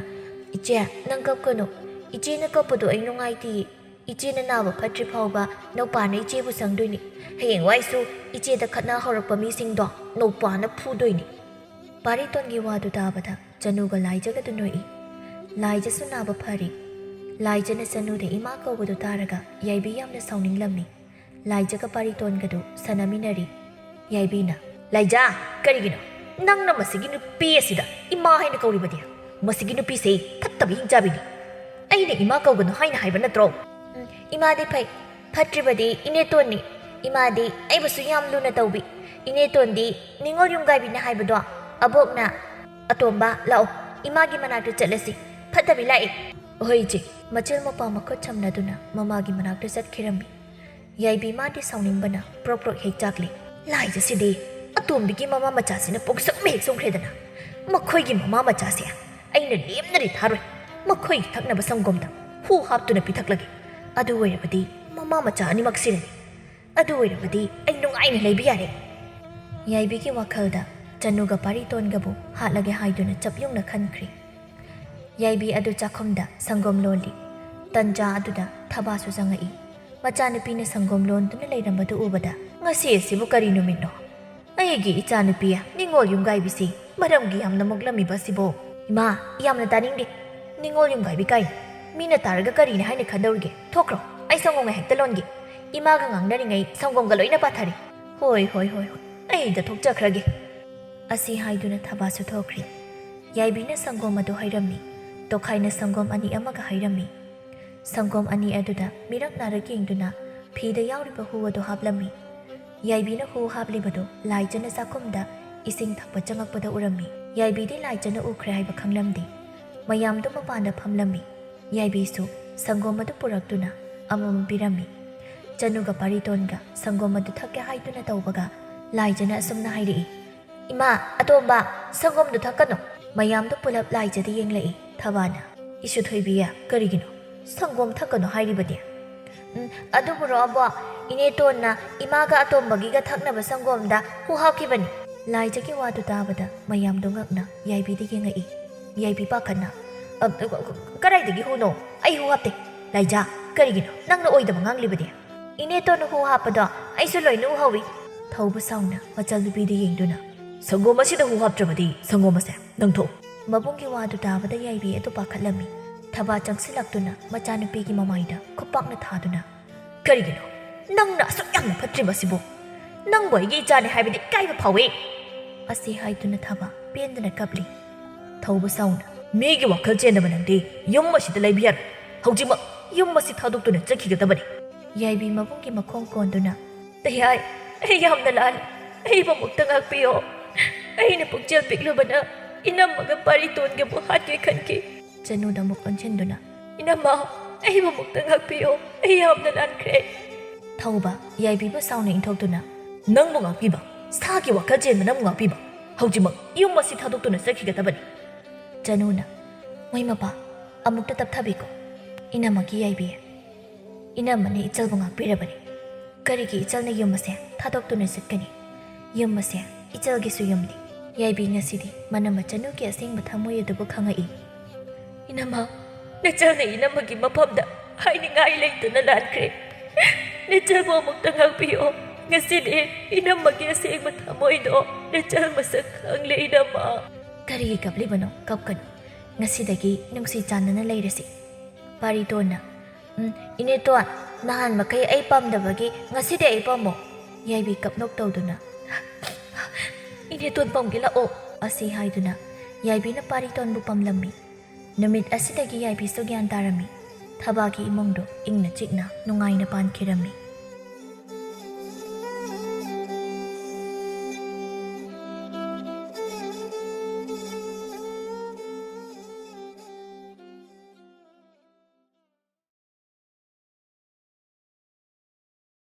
"ꯏꯆꯦ, ꯅꯪ ꯀꯞꯀꯅꯨ꯫ ꯏꯆꯦꯅ ꯀꯞꯄꯗꯨ ꯑꯩ ꯅꯨꯡꯉꯥꯏꯇꯦꯌꯦ꯫ "ꯏꯆꯦꯅ ꯅꯥꯕ ꯐꯠꯇ꯭ꯔꯤ ꯐꯥꯎꯕ ꯅꯧꯄꯥꯅ ꯏꯆꯦꯕꯨ ꯁꯪꯗꯣꯏꯅꯤ꯫ ꯍꯌꯦꯡꯋꯥꯏꯁꯨ ꯏꯆꯦꯗ ꯈꯠꯅ ꯍꯧꯔꯛꯄ ꯃꯤꯁꯤꯡꯗꯣ ꯅꯧꯄꯥꯅ ꯐꯨꯗꯣꯏꯅꯤ꯫" ꯄꯥꯔꯤꯇꯣꯟꯒꯤ ꯋꯥꯗꯨ ꯇꯥꯕꯗ ꯆꯅꯨꯒ ꯂꯥꯏꯖꯒꯗꯨ ꯅꯣꯛꯏ꯫ ꯂꯥꯏꯖꯁꯨ ꯅꯥꯕ ꯐꯔꯤ꯫ ꯂꯥꯏꯖꯅ ꯆꯅꯨꯗ ꯏꯃꯥ ꯀꯧꯕꯗꯨ ꯇꯥꯔꯒ ꯌꯥꯏꯕꯤ ꯌꯥꯝꯅ ꯁꯥꯎꯅꯤꯡꯂꯝꯃꯤ꯫ ꯂꯥꯏꯖꯒ ꯄꯥꯔꯤꯇꯣꯟꯒꯗꯨ ꯁꯥꯟꯅꯃꯤꯟꯅꯔꯤ꯫ ꯌꯥꯏꯕꯤꯅ, "ꯂꯥꯏꯖꯥ, ꯀꯔꯤꯒꯤꯅꯣ ꯅꯪꯅ ꯃꯁꯤꯒꯤ ꯅꯨꯄꯤ ꯑꯁꯤꯗ ꯏꯃꯥ ꯍꯥꯏꯅ ꯀꯧꯔꯤꯕꯗꯤ? ꯃꯁꯤꯒꯤ ꯅꯨꯄꯤꯁꯤ ꯐꯠꯇꯕ ꯍꯤꯡꯆꯥꯕꯤꯅꯤ꯫ ꯑꯩꯅ ꯏꯃꯥ ꯀꯧꯒꯅꯨ ꯍꯥꯏꯅ ꯍꯥꯏꯕ ꯅꯠꯇ꯭ꯔꯣ?" "ꯎꯝ, ꯏꯃꯥꯗꯤ ꯐꯩ, ꯐꯠꯇ꯭ꯔꯤꯕꯗꯤ ꯏꯅꯦꯇꯣꯟꯅꯤ꯫ ꯏꯃꯥꯗꯤ ꯑꯩꯕꯨꯁꯨ ꯌꯥꯝ ꯂꯨꯅ ꯇꯧꯕꯤ꯫ ꯏꯅꯦꯇꯣꯟꯗꯤ ꯅꯤꯉꯣꯜ ꯌꯨꯝꯒꯥꯏꯕꯤꯅ ꯍꯥꯏꯕꯗꯣ ꯑꯕꯣꯛꯅ꯫ ꯑꯇꯣꯝꯕ, ꯂꯥꯛꯑꯣ, ꯏꯃꯥꯒꯤ ꯃꯅꯥꯛꯇ ꯆꯠꯂꯁꯤ꯫ ꯐꯠꯇꯕꯤ ꯂꯥꯛꯑꯦ꯫" "ꯍꯣꯏ ꯏꯆꯦ꯫" ꯃꯆꯤꯜ ꯃꯄꯥ ꯃꯈꯨꯠ ꯁꯝꯅꯗꯨꯅ ꯃꯃꯥꯒꯤ ꯃꯅꯥꯛꯇ ꯆꯠꯈꯤꯔꯝꯃꯤ꯫ ꯌꯥꯏꯕꯤ ꯃꯥꯗꯤ ꯁꯥꯎꯅꯤꯡꯕꯅ ꯄ꯭ꯔꯣꯛ ꯄ꯭ꯔꯣꯛ ꯍꯦꯛ ꯆꯥꯛꯂꯤ꯫ "ꯂꯥꯏꯖꯁꯤꯗꯤ ꯑꯇꯣꯝꯕꯤꯒꯤ ꯃꯃꯥ ꯃꯆꯥꯁꯤꯅ ꯄꯣꯛꯁꯨꯝ ꯍꯦꯛ ꯁꯨꯝꯈ꯭ꯔꯦꯗꯅ꯫ ꯃꯈꯣꯏꯒꯤ ꯃꯃꯥ ꯃꯆꯥꯁꯦ ꯑꯩꯅ ꯂꯦꯝꯅꯗꯤ ꯊꯥꯔꯣꯏ꯫ ꯃꯈꯣꯏꯒꯤ ꯊꯛꯅꯕ ꯁꯪꯒꯣꯝꯗ ꯍꯨ ꯍꯥꯞꯇꯨꯅ ꯄꯤꯊꯛꯂꯒꯦ꯫ ꯑꯗꯨ ꯑꯣꯏꯔꯕꯗꯤ ꯃꯃꯥ ꯃꯆꯥ ꯑꯅꯤꯃꯛ ꯁꯤꯔꯅꯤ꯫ ꯑꯗꯨ ꯑꯣꯏꯔꯕꯗꯤ ꯑꯩ ꯅꯨꯡꯉꯥꯏꯅ ꯂꯩꯕ ꯌꯥꯔꯦ꯫" ꯌꯥꯏꯕꯤꯒꯤ ꯋꯥꯈꯜꯗ ꯆꯅꯨꯒ ꯄꯥꯔꯤꯇꯣꯟꯒꯕꯨ ꯍꯥꯠꯂꯒꯦ ꯍꯥꯏꯗꯨꯅ ꯆꯞ ꯌꯨꯡꯅ ꯈꯟꯈ꯭ꯔꯦ꯫ ꯌꯥꯏꯕꯤ ꯑꯗꯨ ꯆꯥꯛꯈꯨꯝꯗ ꯁꯪꯒꯣꯝ ꯂꯣꯜꯂꯤ꯫ ꯇꯟꯖꯥ ꯑꯗꯨꯗ ꯊꯕꯥꯁꯨ ꯆꯪꯉꯛꯏ꯫ ꯃꯆꯥꯅꯨꯄꯤꯅ ꯁꯪꯒꯣꯝ ꯂꯣꯟꯗꯨꯅ ꯂꯩꯔꯝꯕꯗꯨ ꯎꯕꯗ, "ꯉꯁꯤ ꯑꯁꯤꯕꯨ ꯀꯔꯤ ꯅꯨꯃꯤꯠꯅꯣ? ꯑꯩꯒꯤ ꯏꯆꯥꯅꯨꯄꯤ ꯅꯤꯉꯣꯜ ꯌꯨꯝꯒꯥꯏꯕꯤꯁꯤ ꯃꯔꯝꯒꯤ ꯌꯥꯝꯅ ꯃꯣꯛꯂꯝꯃꯤꯕ ꯑꯁꯤꯕꯣ?" "ꯏꯃꯥ, ꯌꯥꯝꯅ ꯇꯥꯅꯤꯡꯗꯦ꯫ ꯅꯤꯉꯣꯜ ꯌꯨꯝꯒꯥꯏꯕꯤ ꯀꯥꯏꯅ꯫ ꯃꯤꯅ ꯇꯥꯔꯒ ꯀꯔꯤꯅꯤ ꯍꯥꯏꯅ ꯈꯟꯗꯧꯔꯤꯒꯦ? ꯊꯣꯛꯈ꯭ꯔꯣ, ꯑꯩ ꯁꯪꯒꯣꯝꯒ ꯍꯦꯛꯇ ꯂꯣꯟꯒꯦ꯫ ꯏꯃꯥꯒ ꯉꯥꯡꯅꯔꯤꯉꯩ ꯁꯪꯒꯣꯝꯒ ꯂꯣꯏꯅ ꯄꯥꯊꯔꯦ꯫ ꯍꯣꯏ, ꯍꯣꯏ, ꯍꯣꯏ, ꯍꯣꯏ, ꯑꯩ ꯑꯝꯇ ꯊꯣꯛꯆꯈ꯭ꯔꯒꯦ꯫" ꯑꯁꯤ ꯍꯥꯏꯗꯨꯅ ꯊꯕꯥꯁꯨ ꯊꯣꯛꯈ꯭ꯔꯦ꯫ ꯌꯥꯏꯕꯤꯅ ꯁꯪꯒꯣꯝ ꯑꯗꯨ ꯍꯩꯔꯝꯃꯤ꯫ ꯇꯣꯈꯥꯏꯅ ꯁꯪꯒꯣꯝ ꯑꯅꯤ ꯑꯃꯒ ꯍꯩꯔꯝꯃꯤ꯫ ꯁꯪꯒꯣꯝ ꯑꯅꯤ ꯑꯗꯨꯗ ꯃꯤꯔꯛ ꯅꯥꯔꯛ ꯌꯦꯡꯗꯨꯅ ꯐꯤꯗ ꯌꯥꯎꯔꯤꯕ ꯍꯨ ꯑꯗꯨ ꯍꯥꯞꯂꯝꯃꯤ꯫ ꯌꯥꯏꯕꯤꯅ ꯍꯨ ꯍꯥꯞꯂꯤꯕꯗꯨ ꯂꯥꯏꯖꯅ ꯆꯥꯛꯈꯨꯝꯗ ꯏꯁꯤꯡ ꯊꯛꯄ ꯆꯪꯉꯛꯄꯗ ꯎꯔꯝꯃꯤ꯫ ꯌꯥꯏꯕꯤꯗꯤ ꯂꯥꯏꯖꯅ ꯎꯈ꯭ꯔꯦ ꯍꯥꯏꯕ ꯈꯪꯂꯝꯗꯦ꯫ ꯃꯌꯥꯝꯗꯨ ꯃꯄꯥꯟꯗ ꯐꯝꯂꯝꯃꯤ꯫ ꯌꯥꯏꯕꯤꯁꯨ ꯁꯪꯒꯣꯝ ꯑꯗꯨ ꯄꯨꯔꯛꯇꯨꯅ ꯑꯃꯃꯝ ꯄꯤꯔꯝꯃꯤ꯫ ꯆꯅꯨꯒ ꯄꯥꯔꯤꯇꯣꯟꯒ ꯁꯪꯒꯣꯝ ꯑꯗꯨ ꯊꯛꯀꯦ ꯍꯥꯏꯗꯨꯅ ꯇꯧꯕꯒ ꯂꯥꯏꯖꯅ ꯑꯁꯨꯝꯅ ꯍꯥꯏꯔꯛꯏ, "ꯏꯃꯥ, ꯑꯇꯣꯝꯕ, ꯁꯪꯒꯣꯝꯗꯨ ꯊꯛꯀꯅꯨ꯫" ꯃꯌꯥꯝꯗꯨ ꯄꯨꯂꯞ ꯂꯥꯏꯖꯗ ꯌꯦꯡꯂꯛꯏ꯫ ꯊꯕꯥꯅ, "ꯏꯁꯨ ꯊꯣꯏꯕꯤ, ꯀꯔꯤꯒꯤꯅꯣ ꯁꯪꯒꯣꯝ ꯊꯛꯀꯅꯨ ꯍꯥꯏꯔꯤꯕꯗꯤ?" "ꯎꯝ, ꯑꯗꯨꯕꯨꯔꯣ ꯑꯕꯣ, ꯏꯅꯦꯇꯣꯟꯅ ꯏꯃꯥꯒ ꯑꯇꯣꯝꯕꯒꯤꯒ ꯊꯛꯅꯕ ꯁꯪꯒꯣꯝꯗ ꯍꯨ ꯍꯥꯞꯈꯤꯕꯅꯤ꯫" ꯂꯥꯏꯖꯒꯤ ꯋꯥꯗꯨ ꯇꯥꯕꯗ ꯃꯌꯥꯝꯗꯨ ꯉꯛꯅ ꯌꯥꯏꯕꯤꯗ ꯌꯦꯡꯉꯛꯏ꯫ ꯌꯥꯏꯕꯤ ꯄꯥꯈꯠꯅ, "ꯑ, ꯀ-, ꯀ-, ꯀꯗꯥꯏꯗꯒꯤ ꯍꯨꯅꯣ? ꯑꯩ ꯍꯨ ꯍꯥꯞꯇꯦ꯫ ꯂꯥꯏꯖꯥ, "ꯀꯔꯤꯒꯤꯅꯣ ꯅꯪꯅ ꯑꯣꯏꯗꯕ ꯉꯥꯡꯂꯤꯕꯗꯤ? ꯏꯅꯦꯇꯣꯟꯅ ꯍꯨ ꯍꯥꯞꯄꯗꯣ ꯑꯩꯁꯨ ꯂꯣꯏꯅ ꯎꯍꯧꯏ꯫" ꯊꯧꯕ ꯁꯥꯎꯅ ꯃꯆꯜꯅꯨꯄꯤꯗ ꯌꯦꯡꯗꯨꯅ, "ꯁꯪꯒꯣꯝ ꯑꯁꯤꯗ ꯍꯨ ꯍꯥꯞꯇ꯭ꯔꯕꯗꯤ ꯁꯪꯒꯣꯝ ꯑꯁꯦ ꯅꯪ ꯊꯛꯎ꯫" ꯃꯕꯨꯡꯒꯤ ꯋꯥꯗꯨ ꯇꯥꯕꯗ ꯌꯥꯏꯕꯤ ꯑꯗꯨ ꯄꯥꯈꯠꯂꯝꯃꯤ꯫ ꯊꯕꯥ ꯆꯪꯁꯤꯜꯂꯛꯇꯨꯅ ꯃꯆꯥꯅꯨꯄꯤꯒꯤ ꯃꯃꯥꯏꯗ ꯈꯨꯄꯥꯛꯅ ꯊꯥꯗꯨꯅ, "ꯀꯔꯤꯒꯤꯅꯣ ꯅꯪꯅ ꯑꯁꯨꯛ ꯌꯥꯝꯅ ꯐꯠꯇ꯭ꯔꯤꯕꯁꯤꯕꯨ? ꯅꯪꯕꯨ ꯑꯩꯒꯤ ꯏꯆꯥꯅꯤ ꯍꯥꯏꯕꯗꯤ ꯏꯀꯥꯏꯕ ꯐꯥꯎꯏ!" ꯑꯁꯤ ꯍꯥꯏꯗꯨꯅ ꯊꯕꯥ ꯄꯦꯟꯗꯅ ꯀꯞꯂꯤ꯫ ꯊꯧꯕ ꯁꯥꯎꯅ, "ꯃꯤꯒꯤ ꯋꯥꯈꯜ ꯆꯦꯟꯗꯕ ꯅꯪꯗꯤ ꯌꯨꯝ ꯑꯁꯤꯗ ꯂꯩꯕ ꯌꯥꯔꯣꯏ꯫ ꯍꯧꯖꯤꯛꯃꯛ ꯌꯨꯝ ꯑꯁꯤ ꯊꯥꯗꯣꯛꯇꯨꯅ ꯆꯠꯈꯤꯒꯗꯕꯅꯤ꯫" ꯌꯥꯏꯕꯤ ꯃꯕꯨꯡꯒꯤ ꯃꯈꯣꯡ ꯀꯣꯟꯗꯨꯅ, "ꯇꯌꯥꯏ, ꯑꯩ ꯌꯥꯝꯅ ꯂꯥꯜꯂꯦ꯫ ꯑꯩꯕꯨ ꯑꯃꯨꯛꯇ ꯉꯥꯛꯄꯤꯌꯣ꯫ ꯑꯩꯅ ꯄꯨꯛꯆꯦꯜ ꯄꯤꯛꯂꯨꯕꯅ ꯏꯅꯝꯃꯒ ꯄꯥꯔꯤꯇꯣꯟꯒꯕꯨ ꯍꯥꯠꯀꯦ ꯈꯟꯈꯤ꯫" ꯆꯅꯨꯗ ꯑꯃꯨꯛ ꯑꯣꯟꯁꯤꯟꯗꯨꯅ, "ꯏꯅꯝꯃ, ꯑꯩꯕꯨ ꯑꯃꯨꯛꯇ ꯉꯥꯛꯄꯤꯌꯣ꯫ ꯑꯩ ꯌꯥꯝꯅ ꯂꯥꯟꯈ꯭ꯔꯦ꯫" ꯊꯧꯕ, ꯌꯥꯏꯕꯤꯕꯨ ꯁꯥꯎꯅ ꯏꯟꯊꯣꯛꯇꯨꯅ, "ꯅꯪꯕꯨ ꯉꯥꯛꯄꯤꯕ? ꯁꯥꯒꯤ ꯋꯥꯈꯜ ꯆꯦꯟꯕ ꯅꯪꯕꯨ ꯉꯥꯛꯄꯤꯕ? ꯍꯧꯖꯤꯛꯃꯛ ꯌꯨꯝ ꯑꯁꯤ ꯊꯥꯗꯣꯛꯇꯨꯅ ꯆꯠꯈꯤꯒꯗꯕꯅꯤ꯫" ꯆꯅꯨꯅ, "ꯃꯣꯏ ꯃꯄꯥ, ꯑꯃꯨꯛꯇ ꯇꯞꯊꯕꯤꯀꯣ꯫ ꯏꯅꯝꯃꯒꯤ ꯌꯥꯏꯕꯤ꯫ ꯏꯅꯝꯃꯅ ꯏꯆꯜꯕꯨ ꯉꯥꯛꯄꯤꯔꯕꯅꯤ꯫ ꯀꯔꯤꯒꯤ ꯏꯆꯜꯅ ꯌꯨꯝ ꯑꯁꯦ ꯊꯥꯗꯣꯛꯇꯨꯅ ꯆꯠꯀꯅꯤ? ꯌꯨꯝ ꯑꯁꯦ ꯏꯆꯜꯒꯤꯁꯨ ꯌꯨꯝꯅꯤ꯫" ꯌꯥꯏꯕꯤ ꯉꯁꯤꯗꯤ ꯃꯅꯝꯃ ꯆꯅꯨꯒꯤ ꯑꯁꯦꯡꯕ ꯊꯃꯣꯏ ꯑꯗꯨꯕꯨ ꯈꯪꯉꯛꯏ꯫ "ꯏꯅꯝꯃ, ꯅꯆꯜꯅ ꯏꯅꯝꯃꯒꯤ ꯃꯐꯝꯗ ꯍꯥꯏꯅꯤꯡꯉꯥꯏ ꯂꯩꯇꯅ ꯂꯥꯟꯈ꯭ꯔꯦ꯫ ꯅꯆꯜꯕꯨ ꯑꯃꯨꯛꯇ ꯉꯥꯛꯄꯤꯌꯣ꯫ ꯉꯁꯤꯗꯤ ꯏꯅꯝꯃꯒꯤ ꯑꯁꯦꯡꯕ ꯊꯃꯣꯏꯗꯣ ꯅꯆꯜ ꯃꯁꯛ ꯈꯪꯂꯦ, ꯏꯅꯝꯃ꯫" "ꯀꯔꯤꯒꯤ ꯀꯞꯂꯤꯕꯅꯣ? ꯀꯞꯀꯅꯨ꯫ ꯉꯁꯤꯗꯒꯤ ꯅꯨꯡꯁꯤ ꯆꯥꯟꯅꯅ ꯂꯩꯔꯁꯤ꯫" ꯄꯥꯔꯤꯇꯣꯟꯅ, "ꯎꯝ, ꯏꯅꯦꯇꯣꯟ, ꯅꯍꯥꯟ ꯃꯈꯩ ꯑꯩ ꯄꯥꯝꯗꯕꯒꯤ ꯉꯁꯤꯗꯤ ꯑꯩ ꯄꯥꯝꯃꯣ꯫" ꯌꯥꯏꯕꯤ ꯀꯞꯅꯣꯛ ꯇꯧꯗꯨꯅ, "ꯏꯅꯦꯇꯣꯟ ꯄꯥꯝꯒꯦ ꯂꯥꯛꯑꯣ꯫" ꯑꯁꯤ ꯍꯥꯏꯗꯨꯅ ꯌꯥꯏꯕꯤꯅ ꯄꯥꯔꯤꯇꯣꯟꯕꯨ ꯄꯥꯝꯂꯝꯃꯤ꯫ ꯅꯨꯃꯤꯠ ꯑꯁꯤꯗꯒꯤ ꯌꯥꯏꯕꯤꯁꯨ ꯒ꯭ꯌꯥꯟ ꯇꯥꯔꯝꯃꯤ꯫ ꯊꯕꯥꯒꯤ ꯏꯃꯨꯡꯗꯨ ꯏꯪꯅ ꯆꯤꯛꯅ ꯅꯨꯡꯉꯥꯏꯅ ꯄꯥꯟꯈꯤꯔꯝꯃꯤ꯫